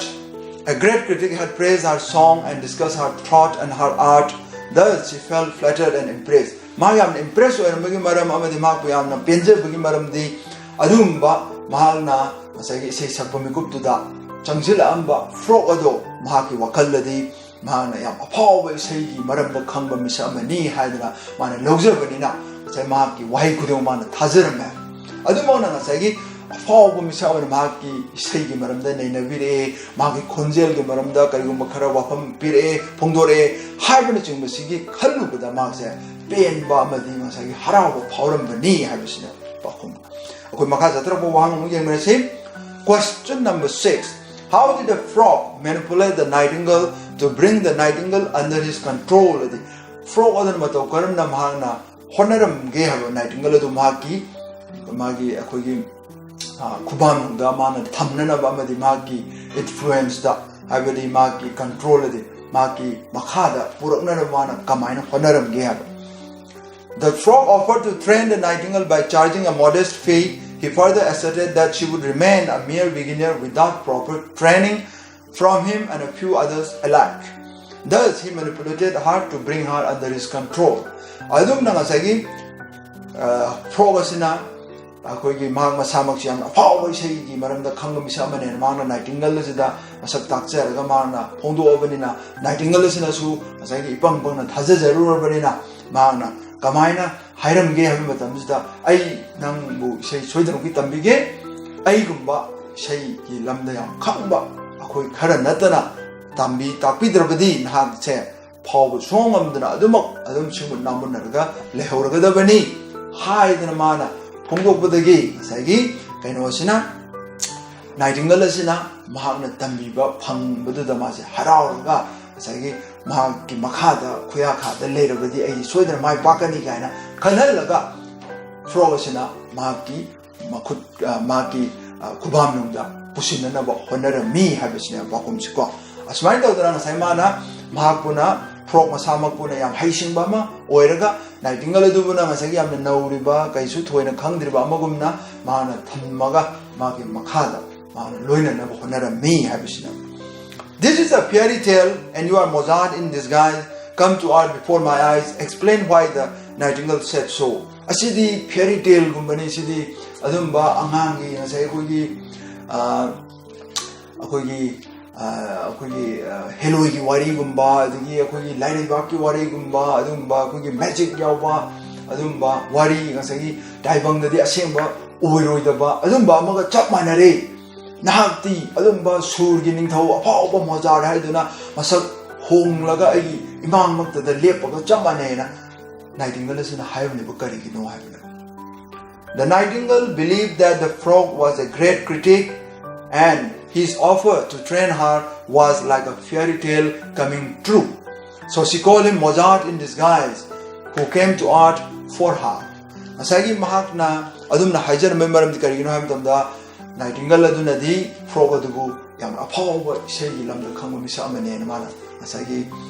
a great critic had praised her song and discussed her thought and her art. Thus, she felt flattered and impressed. ꯃꯥ ꯌꯥꯝꯅ impress ꯑꯣꯏꯔꯝꯕꯒꯤ ꯃꯔꯝ ꯑꯃꯗꯤ ꯃꯍꯥꯛꯄꯨ ꯌꯥꯝꯅ ꯄꯦꯟꯖꯕꯒꯤ ꯃꯔꯝꯗꯤ ꯑꯗꯨꯒꯨꯝꯕ ꯃꯍꯥꯛꯅ ꯉꯁꯥꯏꯒꯤ ꯏꯁꯩ ꯁꯛꯄ ꯃꯤꯀꯨꯞꯇꯨꯗ ꯆꯪꯁꯤꯜꯂꯛꯑꯝꯕ ꯐ꯭ꯔꯣꯛ ꯑꯗꯣ ꯃꯍꯥꯛꯀꯤ ꯋꯥꯈꯜꯗꯗꯤ ꯃꯍꯥꯛꯅ ꯌꯥꯝ ꯑꯐꯥꯎꯕ ꯏꯁꯩꯒꯤ ꯃꯔꯝꯗ ꯈꯪꯕ ꯃꯤꯁꯛ ꯑꯃꯅꯤ ꯍꯥꯏꯗꯅ ꯃꯥꯅ ꯂꯧꯖꯕꯅꯤꯅ, ꯉꯁꯥꯏ ꯃꯍꯥꯛꯀꯤ ꯋꯥꯍꯩ ꯈꯨꯗꯤꯡꯃꯛ ꯃꯥꯅ ꯊꯥꯖꯔꯝꯃꯦ꯫ ꯑꯗꯨꯃꯛꯅ ꯉꯁꯥꯏꯒꯤ ꯑꯐꯥꯎꯕ ꯃꯤꯁꯛ ꯑꯃꯅ ꯃꯍꯥꯛꯀꯤ ꯏꯁꯩꯒꯤ ꯃꯔꯝꯗ ꯅꯩꯅꯕꯤꯔꯛꯑꯦ, ꯃꯍꯥꯛꯀꯤ ꯈꯣꯟꯖꯦꯜꯒꯤ ꯃꯔꯝꯗ ꯀꯔꯤꯒꯨꯝꯕ ꯈꯔ ꯋꯥꯐꯝ ꯄꯤꯔꯛꯑꯦ, ꯐꯣꯡꯗꯣꯔꯛꯑꯦ ꯍꯥꯏꯕꯅꯆꯤꯡꯕꯁꯤꯒꯤ ꯈꯜꯂꯨꯕꯗ ꯃꯍꯥꯛꯁꯦ ꯄꯦꯟꯕ ꯑꯃꯗꯤ ꯉꯁꯥꯏꯒꯤ ꯍꯔꯥꯎꯕ ꯐꯥꯎꯔꯝꯕꯅꯤ ꯍꯥꯏꯕꯁꯤꯅ ꯄꯥꯎꯈꯨꯝ꯫ ꯑꯩꯈꯣꯏ ꯃꯈꯥ ꯆꯠꯊꯔꯛꯄ ꯋꯥꯍꯪ ꯑꯃꯨꯛ ꯌꯦꯡꯃꯤꯟꯅꯁꯤ꯫ Question number six. How did the frog manipulate the nightingale to bring the nightingale under his control? ꯍꯥꯏꯗꯤ, ꯐ꯭ꯔꯣꯛ ꯑꯗꯨꯅ ꯃꯇꯧ ꯀꯔꯝꯅ ꯃꯍꯥꯛꯅ ꯍꯣꯠꯅꯔꯝꯒꯦ ꯍꯥꯏꯕ, ꯅꯥꯏꯇꯤꯡꯒꯜ ꯑꯗꯨ ꯃꯍꯥꯛꯀꯤ, ꯃꯥꯒꯤ, ꯑꯩꯈꯣꯏꯒꯤ, ꯑ, ꯈꯨꯕꯥꯝꯗ ꯃꯥꯅ ꯊꯝꯅꯅꯕ ꯑꯃꯗꯤ ꯃꯍꯥꯛꯀꯤ ꯏꯟꯐ꯭ꯂꯨꯌꯦꯟꯁꯇ, ꯍꯥꯏꯕꯗꯤ ꯃꯍꯥꯛꯀꯤ ꯀꯟꯇ꯭ꯔꯣꯜ ꯑꯗꯤ ꯃꯍꯥꯛꯀꯤ ꯃꯈꯥꯗ ꯄꯨꯔꯛꯅꯅꯕ ꯃꯥꯅ ꯀꯃꯥꯏꯅ ꯍꯣꯠꯅꯔꯝꯒꯦ ꯍꯥꯏꯕ꯫ The frog offered to train the nightingale by charging a modest fee. He further asserted that she would remain a mere beginner without proper training from him and a few others alike. Thus, he manipulated her to bring her under his control. ꯑꯗꯨꯝꯅ ꯉꯁꯥꯏꯒꯤ, ꯑ, frog ꯑꯁꯤꯅ ꯑꯩꯈꯣꯏꯒꯤ ꯃꯍꯥꯛ ꯃꯁꯥꯃꯛꯁꯤ ꯌꯥꯝꯅ ꯑꯐꯥꯎꯕ ꯏꯁꯩꯒꯤ ꯃꯔꯝꯗ ꯈꯪꯕ ꯃꯤꯁꯛ ꯑꯃꯅꯦꯅ ꯃꯍꯥꯛꯅ ꯅꯥꯏꯇꯤꯡꯒꯜ ꯑꯁꯤꯗ ꯃꯁꯛ ꯇꯥꯛꯆꯔꯒ ꯃꯍꯥꯛꯅ ꯐꯣꯡꯗꯣꯛꯑꯕꯅꯤꯅ, ꯅꯥꯏꯇꯤꯡꯒꯜ ꯑꯁꯤꯅꯁꯨ ꯉꯁꯥꯏꯒꯤ ꯏꯄꯪ ꯄꯪꯅ ꯊꯥꯖꯖꯔꯨꯔꯕꯅꯤꯅ, ꯃꯍꯥꯛꯅ ꯀꯃꯥꯏꯅ ꯍꯥꯏꯔꯝꯒꯦ ꯍꯥꯏꯕ ꯃꯇꯝꯁꯤꯗ, "ꯑꯩ ꯅꯪꯕꯨ ꯏꯁꯩ ꯁꯣꯏꯗꯅꯃꯛꯀꯤ ꯇꯝꯕꯤꯒꯦ, ꯑꯩꯒꯨꯝꯕ ꯏꯁꯩꯒꯤ ꯂꯝꯗ ꯌꯥꯝ ꯈꯪꯕ ꯑꯩꯈꯣꯏ ꯈꯔ ꯅꯠꯇꯅ ꯇꯝꯕꯤ ꯇꯥꯛꯄꯤꯗ꯭ꯔꯕꯗꯤ ꯅꯍꯥꯛꯁꯦ ꯐꯥꯎꯕ ꯁꯨꯡꯉꯝ ꯉꯝꯗꯅ ꯑꯗꯨꯃꯛ ꯑꯗꯨꯝ ꯁꯤꯡꯃꯨꯠ ꯅꯥꯃꯨꯟꯅꯔꯒ ꯂꯩꯍꯧꯔꯒꯗꯕꯅꯤ ꯍꯥꯏꯗꯅ ꯃꯥꯅ ꯐꯣꯡꯗꯣꯛꯄꯗꯒꯤ ꯉꯁꯥꯏꯒꯤ ꯀꯩꯅꯣꯁꯤꯅ, ꯅꯥꯏꯇꯤꯡꯒꯜ ꯑꯁꯤꯅ ꯃꯍꯥꯛꯅ ꯇꯝꯕꯤꯕ ꯐꯪꯕꯗꯨꯗ ꯃꯥꯁꯦ ꯍꯔꯥꯎꯔꯒ ꯉꯁꯥꯏꯒꯤ ꯃꯍꯥꯛꯀꯤ ꯃꯈꯥꯗ ꯈꯨꯌꯥꯈꯥꯗ ꯂꯩꯔꯕꯗꯤ ꯑꯩ ꯁꯣꯏꯗꯅ ꯃꯥꯏ ꯄꯥꯛꯀꯅꯤ ꯀꯥꯏꯅ ꯈꯜꯍꯜꯂꯒ ꯐ꯭ꯔꯣꯛ ꯑꯁꯤꯅ ꯃꯍꯥꯛꯀꯤ ꯃꯈꯨꯠ, ꯑ, ꯃꯍꯥꯛꯀꯤ, ꯑ, ꯈꯨꯕꯥꯝꯅꯨꯡꯗ ꯄꯨꯁꯤꯟꯅꯅꯕ ꯍꯣꯠꯅꯔꯝꯃꯤ ꯍꯥꯏꯕꯁꯤꯅꯦ ꯄꯥꯎꯈꯨꯝꯁꯤꯀꯣ꯫ ꯑꯁꯨꯃꯥꯏꯅ ꯇꯧꯗꯅ ꯉꯁꯥꯏ ꯃꯥꯅ, ꯃꯍꯥꯛꯄꯨꯅ ꯐ꯭ꯔꯣꯛ ꯃꯁꯥꯃꯛꯄꯨꯅ ꯌꯥꯝ ꯍꯩꯁꯤꯡꯕ ꯑꯃ ꯑꯣꯏꯔꯒ ꯅꯥꯏꯇꯤꯡꯒꯜ ꯑꯗꯨꯕꯨꯅ ꯉꯁꯥꯏꯒꯤ ꯌꯥꯝꯅ ꯅꯧꯔꯤꯕ, ꯀꯩꯁꯨ ꯊꯣꯏꯅ ꯈꯪꯗ꯭ꯔꯤꯕ ꯑꯃꯒꯨꯝꯅ ꯃꯥꯅ ꯊꯝꯃꯒ ꯃꯥꯒꯤ ꯃꯈꯥꯗ ꯃꯥꯅ ꯂꯣꯏꯅꯅꯕ ꯍꯣꯠꯅꯔꯝꯃꯤ ꯍꯥꯏꯕꯁꯤꯅ꯫ This is a fairy tale and you are Mozart in disguise. Come to earth before my eyes. Explain why the nightingale said so. ꯑꯁꯤꯗꯤ fairy taleꯒꯨꯝꯕꯅꯤ꯫ ꯁꯤꯗꯤ ꯑꯗꯨꯝꯕ ꯑꯉꯥꯡꯒꯤ ꯉꯁꯥꯏ ꯑꯩꯈꯣꯏꯒꯤ, ꯑ, ꯑꯩꯈꯣꯏꯒꯤ, ꯑ, ꯑꯩꯈꯣꯏꯒꯤ, ꯑ, ꯍꯦꯂꯣꯏꯒꯤ ꯋꯥꯔꯤꯒꯨꯝꯕ, ꯑꯗꯒꯤ ꯑꯩꯈꯣꯏꯒꯤ ꯂꯥꯏꯔꯩꯕꯥꯛꯀꯤ ꯋꯥꯔꯤꯒꯨꯝꯕ, ꯑꯗꯨꯒꯨꯝꯕ ꯑꯩꯈꯣꯏꯒꯤ magic ꯌꯥꯎꯕ ꯑꯗꯨꯝꯕ ꯋꯥꯔꯤ, ꯉꯁꯥꯏꯒꯤ ꯇꯥꯏꯕꯪꯗꯗꯤ ꯑꯁꯦꯡꯕ ꯑꯣꯏꯔꯣꯏꯗꯕ ꯑꯗꯨꯝꯕ ꯑꯃꯒ ꯆꯞ ꯃꯥꯟꯅꯔꯦ꯫ ꯅꯍꯥꯛꯇꯤ ꯑꯗꯨꯝꯕ ꯁꯨꯔꯒꯤ ꯅꯤꯡꯊꯧ ꯑꯐꯥꯎꯕ ꯃꯣꯖꯥꯔꯠ ꯍꯥꯏꯗꯨꯅ ꯃꯁꯛ ꯍꯣꯡꯂꯒ ꯑꯩꯒꯤ ꯏꯃꯥꯡꯃꯛꯇꯗ ꯂꯦꯞꯄꯒ ꯆꯞ ꯃꯥꯟꯅꯩꯅ ꯅꯥꯏꯇꯤꯡꯒꯜ ꯑꯁꯤꯅ ꯍꯥꯏꯔꯝꯂꯤꯕ ꯀꯔꯤꯒꯤꯅꯣ ꯍꯥꯏꯕꯗ, The nightingale believed that the frog was a great critic and his offer to train her was like a fairy tale coming true. So she called him Mozart in disguise, who came to earth for her. ꯉꯁꯥꯏꯒꯤ ꯃꯍꯥꯛꯅ ꯑꯗꯨꯝꯅ ꯍꯥꯏꯖꯔꯝꯕꯒꯤ ꯃꯔꯝꯗꯤ ꯀꯔꯤꯒꯤꯅꯣ ꯍꯥꯏꯕ ꯃꯇꯝꯗ, ꯅꯥꯏꯇꯤꯡꯒꯜ ꯑꯗꯨꯅꯗꯤ frog ꯑꯗꯨꯕꯨ ꯌꯥꯝꯅ ꯑꯐꯥꯎꯕ ꯏꯁꯩꯒꯤ ꯂꯝꯗ ꯈꯪꯕ ꯃꯤꯁꯛ ꯑꯃꯅꯦꯅ ꯃꯥꯅ ꯉꯁꯥꯏꯒꯤ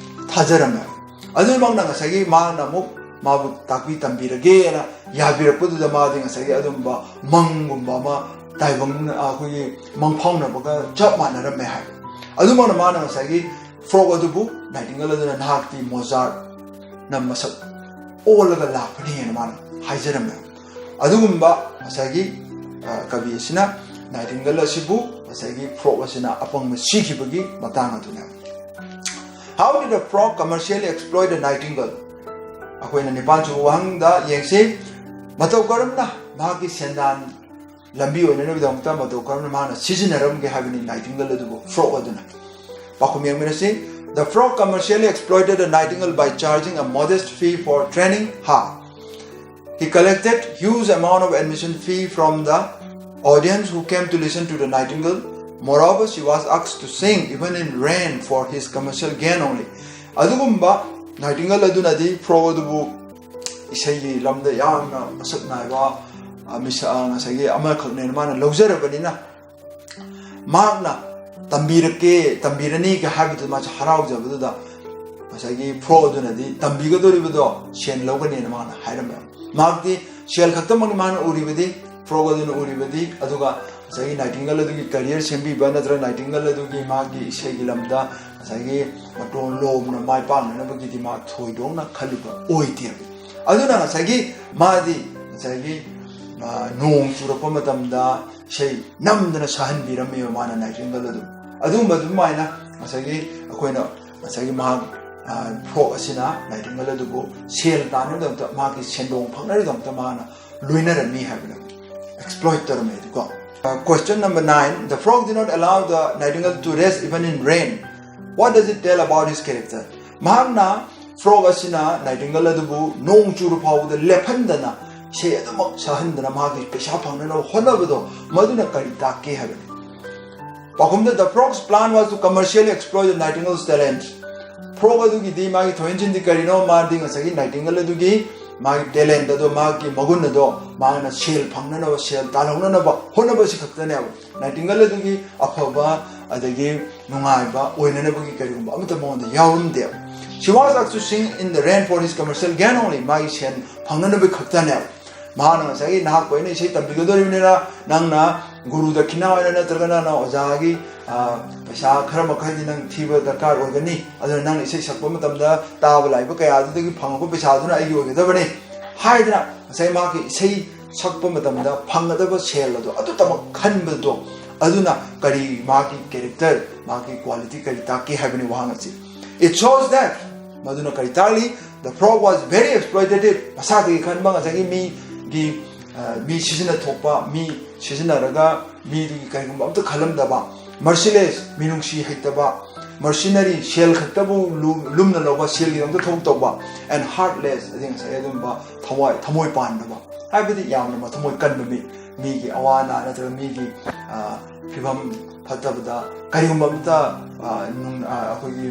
ꯊꯥꯖꯔꯝꯃꯦ꯫ ꯑꯗꯨꯃꯛꯅ ꯉꯁꯥꯏꯒꯤ ꯃꯥꯅ ꯑꯃꯨꯛ ꯃꯥꯕꯨ ꯇꯥꯛꯄꯤ ꯇꯝꯕꯤꯔꯒꯦꯅ ꯌꯥꯕꯤꯔꯛꯄꯗꯨꯗ ꯃꯥꯗꯤ ꯉꯁꯥꯏꯒꯤ ꯑꯗꯨꯝꯕ ꯃꯪꯒꯨꯝꯕ ꯑꯃ, ꯇꯥꯏꯕꯪ, ꯑꯩꯈꯣꯏꯒꯤ ꯃꯪꯐꯥꯎꯅꯕꯒ ꯆꯞ ꯃꯥꯟꯅꯔꯝꯃꯦ ꯍꯥꯏꯕ꯫ ꯑꯗꯨꯃꯛꯅ ꯃꯥꯅ ꯉꯁꯥꯏꯒꯤ ꯐ꯭ꯔꯣꯛ ꯑꯗꯨꯕꯨ ꯅꯥꯏꯇꯤꯡꯒꯜ ꯑꯗꯨꯅ ꯅꯍꯥꯛꯇꯤ ꯃꯣꯖꯥꯔꯠꯅ ꯃꯁꯛ ꯑꯣꯜꯂꯒ ꯂꯥꯛꯄꯅꯦꯅ ꯃꯥꯅ ꯍꯥꯏꯖꯔꯝꯃꯦ꯫ ꯑꯗꯨꯒꯨꯝꯕ ꯉꯁꯥꯏꯒꯤ, ꯑ, ꯀꯕꯤ ꯑꯁꯤꯅ ꯅꯥꯏꯇꯤꯡꯒꯜ ꯑꯁꯤꯕꯨ ꯉꯁꯥꯏꯒꯤ ꯐ꯭ꯔꯣꯛ ꯑꯁꯤꯅ ꯑꯄꯪꯕ ꯁꯤꯈꯤꯕꯒꯤ ꯃꯇꯥꯡ ꯑꯗꯨꯅꯦ꯫ How did a frog commercially exploit a nightingale? ꯑꯩꯈꯣꯏꯅ ꯅꯤꯄꯥꯟ ꯁꯨꯕ ꯋꯥꯍꯪꯗ ꯌꯦꯡꯁꯤ꯫ ꯃꯇꯧ ꯀꯔꯝꯅ ꯃꯍꯥꯛꯀꯤ ꯁꯦꯟꯗꯥꯟ ꯂꯝꯕꯤ ꯑꯣꯏꯅꯅꯕꯒꯤꯗꯃꯛꯇ ꯃꯇꯧ ꯀꯔꯝꯅ ꯃꯥꯅ ꯁꯤꯖꯤꯟꯅꯔꯝꯒꯦ ꯍꯥꯏꯕꯅꯤ nightingale ꯑꯗꯨꯕꯨ frog ꯑꯗꯨꯅ꯫ ꯄꯥꯎꯈꯨꯝ ꯌꯦꯡꯃꯤꯟꯅꯁꯤ꯫ The frog commercially exploited a nightingale by charging a modest fee for training her. He collected huge amount of admission fee from the audience who came to listen to the nightingale. Moreover, she was asked to sing even in rain for his commercial gain only. ꯑꯗꯨꯒꯨꯝꯕ nightingale ꯑꯗꯨꯅꯗꯤ frog ꯑꯗꯨꯕꯨ ꯏꯁꯩꯒꯤ ꯂꯝꯗ ꯌꯥꯝꯅ ꯃꯁꯛ ꯅꯥꯏꯕ, ꯑ, ꯃꯤꯁ-, ꯑ, ꯉꯁꯥꯏꯒꯤ ꯑꯃꯈꯛꯅꯦꯅ ꯃꯥꯅ ꯂꯧꯖꯔꯕꯅꯤꯅ, ꯃꯍꯥꯛꯅ ꯇꯝꯕꯤꯔꯛꯀꯦ, ꯇꯝꯕꯤꯔꯅꯤꯒ ꯍꯥꯏꯕꯗꯨ ꯃꯥꯁꯦ ꯍꯔꯥꯎꯖꯕꯗꯨꯗ, ꯉꯁꯥꯏꯒꯤ frog ꯑꯗꯨꯅꯗꯤ ꯇꯝꯕꯤꯒꯗꯧꯔꯤꯕꯗꯣ ꯁꯦꯟ ꯂꯧꯒꯅꯦꯅ ꯃꯥꯅ ꯍꯥꯏꯔꯝꯃꯦ꯫ ꯃꯍꯥꯛꯇꯤ ꯁꯦꯜ ꯈꯛꯇꯃꯛꯅꯤ ꯃꯥꯅ ꯎꯔꯤꯕꯗꯤ, frog ꯑꯗꯨꯅ ꯎꯔꯤꯕꯗꯤ, ꯑꯗꯨꯒ ꯉꯁꯥꯏꯒꯤ nightingale ꯑꯗꯨꯒꯤ career ꯁꯦꯝꯕꯤꯕ ꯅꯠꯇ꯭ꯔꯒ nightingale ꯑꯗꯨꯒꯤ ꯃꯥꯒꯤ ꯏꯁꯩꯒꯤ ꯂꯝꯗ ꯉꯁꯥꯏꯒꯤ ꯃꯇꯣꯟ ꯂꯣꯝꯅ ꯃꯥꯏ ꯄꯥꯛꯅꯅꯕꯒꯤꯗꯤ ꯃꯥ ꯊꯣꯏꯗꯣꯛꯅ ꯈꯜꯂꯨꯕ ꯑꯣꯏꯗꯦꯕ꯫ ꯑꯗꯨꯅ ꯉꯁꯥꯏꯒꯤ ꯃꯥꯗꯤ ꯉꯁꯥꯏꯒꯤ, ꯑ, ꯅꯣꯡ ꯆꯨꯔꯛꯄ ꯃꯇꯝꯗ ꯏꯁꯩ ꯅꯝꯗꯅ ꯁꯛꯍꯟꯕꯤꯔꯝꯃꯦꯕ ꯃꯥꯅ nightingale ꯑꯗꯨ꯫ ꯑꯗꯨꯒꯨꯝꯕ ꯑꯗꯨꯃꯥꯏꯅ ꯉꯁꯥꯏꯒꯤ ꯑꯩꯈꯣꯏꯅ ꯉꯁꯥꯏꯒꯤ ꯃꯍꯥꯛ, ꯑ, frog ꯑꯁꯤꯅ nightingale ꯑꯗꯨꯕꯨ ꯁꯦꯜ ꯇꯥꯟꯅꯕꯒꯤꯗꯃꯛꯇ, ꯃꯍꯥꯛꯀꯤ ꯁꯦꯟꯗꯣꯡ ꯐꯪꯅꯕꯒꯤꯗꯃꯛꯇ ꯃꯥꯅ ꯂꯣꯏꯅꯔꯝꯃꯤ ꯍꯥꯏꯕꯅꯦꯕ, exploit ꯇꯧꯔꯝꯃꯤ ꯍꯥꯏꯗꯤꯀꯣ꯫ Uh, question number nine, the frog did not allow the nightingale to rest even in rain. What does it tell about his character? ꯃꯍꯥꯛꯅ frog ꯑꯁꯤꯅ nightingale ꯑꯗꯨꯕꯨ ꯅꯣꯡ ꯆꯨꯔ ꯐꯥꯎꯕꯗ ꯂꯦꯞꯍꯟꯗꯅ ꯏꯁꯩ ꯑꯗꯨꯃꯛ ꯁꯛꯍꯟꯗꯅ ꯃꯍꯥꯛꯀꯤ ꯄꯩꯁꯥ ꯐꯪꯅꯅꯕ ꯍꯣꯠꯅꯕꯗꯣ ꯃꯗꯨꯅ ꯀꯔꯤ ꯇꯥꯛꯀꯦ ꯍꯥꯏꯕꯅꯤ꯫ ꯄꯥꯎꯈꯨꯝꯗ, the frog's plan was to commercially exploit the nightingale's talent. Frog ꯑꯗꯨꯒꯤꯗꯤ ꯃꯥꯒꯤ ꯊꯣꯏꯍꯟꯁꯤꯟꯗꯤ ꯀꯔꯤꯅꯣ? ꯃꯥꯗꯤ ꯉꯁꯥꯏꯒꯤ nightingale ꯑꯗꯨꯒꯤ ꯃꯥꯒꯤ talent ꯑꯗꯣ, ꯃꯥꯒꯤ ꯃꯒꯨꯟ ꯑꯗꯣ ꯃꯥꯅ ꯁꯦꯜ ꯐꯪꯅꯅꯕ, ꯁꯦꯜ ꯇꯥꯜꯍꯧꯅꯅꯕ ꯍꯣꯠꯅꯕꯁꯤ ꯈꯛꯇꯅꯦꯕ꯫ Nightingale ꯑꯗꯨꯒꯤ ꯑꯐꯕ ꯑꯗꯒꯤ ꯅꯨꯡꯉꯥꯏꯕ ꯑꯣꯏꯅꯅꯕꯒꯤ ꯀꯔꯤꯒꯨꯝꯕ ꯑꯃꯠꯇ ꯃꯉꯣꯟꯗ ꯌꯥꯎꯔꯝꯗꯦꯕ꯫ She was asked to sing in the rain for his commercial gain only. ꯃꯥꯒꯤ ꯁꯦꯟ ꯐꯪꯅꯅꯕꯒꯤ ꯈꯛꯇꯅꯦꯕ꯫ ꯃꯍꯥꯛꯅ ꯉꯁꯥꯏꯒꯤ ꯅꯍꯥꯛꯄꯨ ꯑꯩꯅ ꯏꯁꯩ ꯇꯝꯕꯤꯒꯗꯧꯔꯤꯕꯅꯤꯅ ꯅꯪꯅ ꯒꯨꯔꯨ ꯗꯈꯤꯅꯥ ꯑꯣꯏꯅ ꯅꯠꯇ꯭ꯔꯒꯅ ꯅꯪ ꯑꯣꯖꯥꯒꯤ, ꯑ, ꯄꯩꯁꯥ ꯈꯔ ꯃꯈꯩꯗꯤ ꯅꯪ ꯊꯤꯕ ꯗꯔꯀꯥꯔ ꯑꯣꯏꯒꯅꯤ꯫ ꯑꯗꯨꯅ ꯅꯪꯅ ꯏꯁꯩ ꯁꯛꯄ ꯃꯇꯝꯗ ꯇꯥꯕ ꯂꯥꯛꯏꯕ ꯀꯌꯥ ꯑꯗꯨꯗꯒꯤ ꯐꯪꯉꯛꯄ ꯄꯩꯁꯥꯗꯨꯅ ꯑꯩꯒꯤ ꯑꯣꯏꯒꯗꯕꯅꯤ ꯍꯥꯏꯗꯅ ꯉꯁꯥꯏ ꯃꯍꯥꯛꯀꯤ ꯏꯁꯩ ꯁꯛꯄ ꯃꯇꯝꯗ ꯐꯪꯒꯗꯕ ꯁꯦꯜ ꯑꯗꯣ ꯑꯗꯨꯇꯃꯛ ꯈꯟꯕꯗꯣ, ꯑꯗꯨꯅ ꯀꯔꯤ ꯃꯥꯒꯤ character, ꯃꯥꯒꯤ quality ꯀꯔꯤ ꯇꯥꯛꯀꯦ ꯍꯥꯏꯕꯅꯤ ꯋꯥꯍꯪ ꯑꯁꯤ꯫ It shows that, ꯃꯗꯨꯅ ꯀꯔꯤ ꯇꯥꯛꯂꯤ? The frog was very exploitative. ꯃꯁꯥꯗꯒꯤ ꯈꯟꯕ, ꯉꯁꯥꯏꯒꯤ ꯃꯤꯒꯤ ꯃꯤ ꯁꯤꯖꯤꯟꯅ ꯊꯣꯛꯄ, ꯃꯤ ꯁꯤꯖꯤꯟꯅꯔꯒ ꯃꯤꯗꯨꯒꯤ ꯀꯔꯤꯒꯨꯝꯕ ꯑꯝꯇ ꯈꯜꯂꯝꯗꯕ, merciless, ꯃꯤꯅꯨꯡꯁꯤ ꯍꯩꯇꯕ, mercenary, ꯁꯦꯜ ꯈꯛꯇꯕꯨ ꯂꯨꯝꯅ ꯂꯧꯕ, ꯁꯦꯜꯒꯤꯗꯃꯛꯇ ꯊꯕꯛ ꯇꯧꯕ, and heartless, ꯑꯗꯩ ꯉꯁꯥꯏ ꯑꯗꯨꯒꯨꯝꯕ ꯊꯋꯥꯏ ꯊꯃꯣꯏ ꯄꯥꯟꯗꯕ, ꯍꯥꯏꯕꯗꯤ ꯌꯥꯝꯅ ꯃꯊꯃꯣꯏ ꯀꯟꯕ ꯃꯤ, ꯃꯤꯒꯤ ꯑꯋꯥ ꯑꯅꯥ ꯅꯠꯇ꯭ꯔꯒ ꯃꯤꯒꯤ ꯐꯤꯕꯝ ꯐꯠꯇꯕꯗ ꯀꯔꯤꯒꯨꯝꯕ ꯑꯃꯇ ꯑꯩꯈꯣꯏꯒꯤ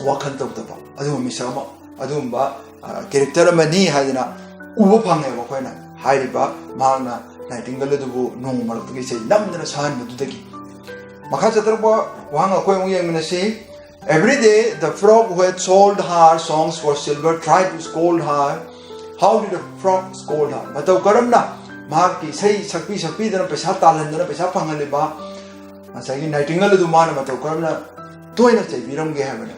ꯋꯥꯈꯜ ꯇꯧꯗꯕ ꯑꯗꯨꯒꯨꯝꯕ ꯃꯤꯁꯛ ꯑꯃ, ꯑꯗꯨꯒꯨꯝꯕ ꯀꯦꯔꯦꯛꯇꯔ ꯑꯃꯅꯤ ꯍꯥꯏꯗꯅ ꯎꯕ ꯐꯪꯉꯦꯕ ꯑꯩꯈꯣꯏꯅ ꯍꯥꯏꯔꯤꯕ ꯃꯍꯥꯛꯅ ꯅꯥꯏꯇꯤꯡꯒꯜ ꯑꯗꯨꯕꯨ ꯅꯣꯡꯃ ꯃꯔꯛꯇꯒꯤ ꯏꯁꯩ ꯅꯝꯗꯅ ꯁꯛꯍꯟꯕꯗꯨꯗꯒꯤ꯫ ꯃꯈꯥ ꯆꯠꯊꯔꯛꯄ ꯋꯥꯍꯪ ꯑꯩꯈꯣꯏ ꯑꯃꯨꯛ ꯌꯦꯡꯃꯤꯟꯅꯁꯤ꯫ Every day the frog who had sold her songs for silver tried to scold her. How did the frog scold her? ꯃꯇꯧ ꯀꯔꯝꯅ ꯃꯍꯥꯛꯀꯤ ꯏꯁꯩ ꯁꯛꯄꯤ ꯁꯛꯄꯤꯗꯅ ꯄꯩꯁꯥ ꯇꯥꯜꯍꯟꯗꯅ ꯄꯩꯁꯥ ꯐꯪꯍꯜꯂꯤꯕ ꯉꯁꯥꯏꯒꯤ ꯅꯥꯏꯇꯤꯡꯒꯜ ꯑꯗꯨ ꯃꯥꯅ ꯃꯇꯧ ꯀꯔꯝꯅ ꯇꯣꯏꯅ ꯆꯩꯕꯤꯔꯝꯒꯦ ꯍꯥꯏꯕꯅꯤ꯫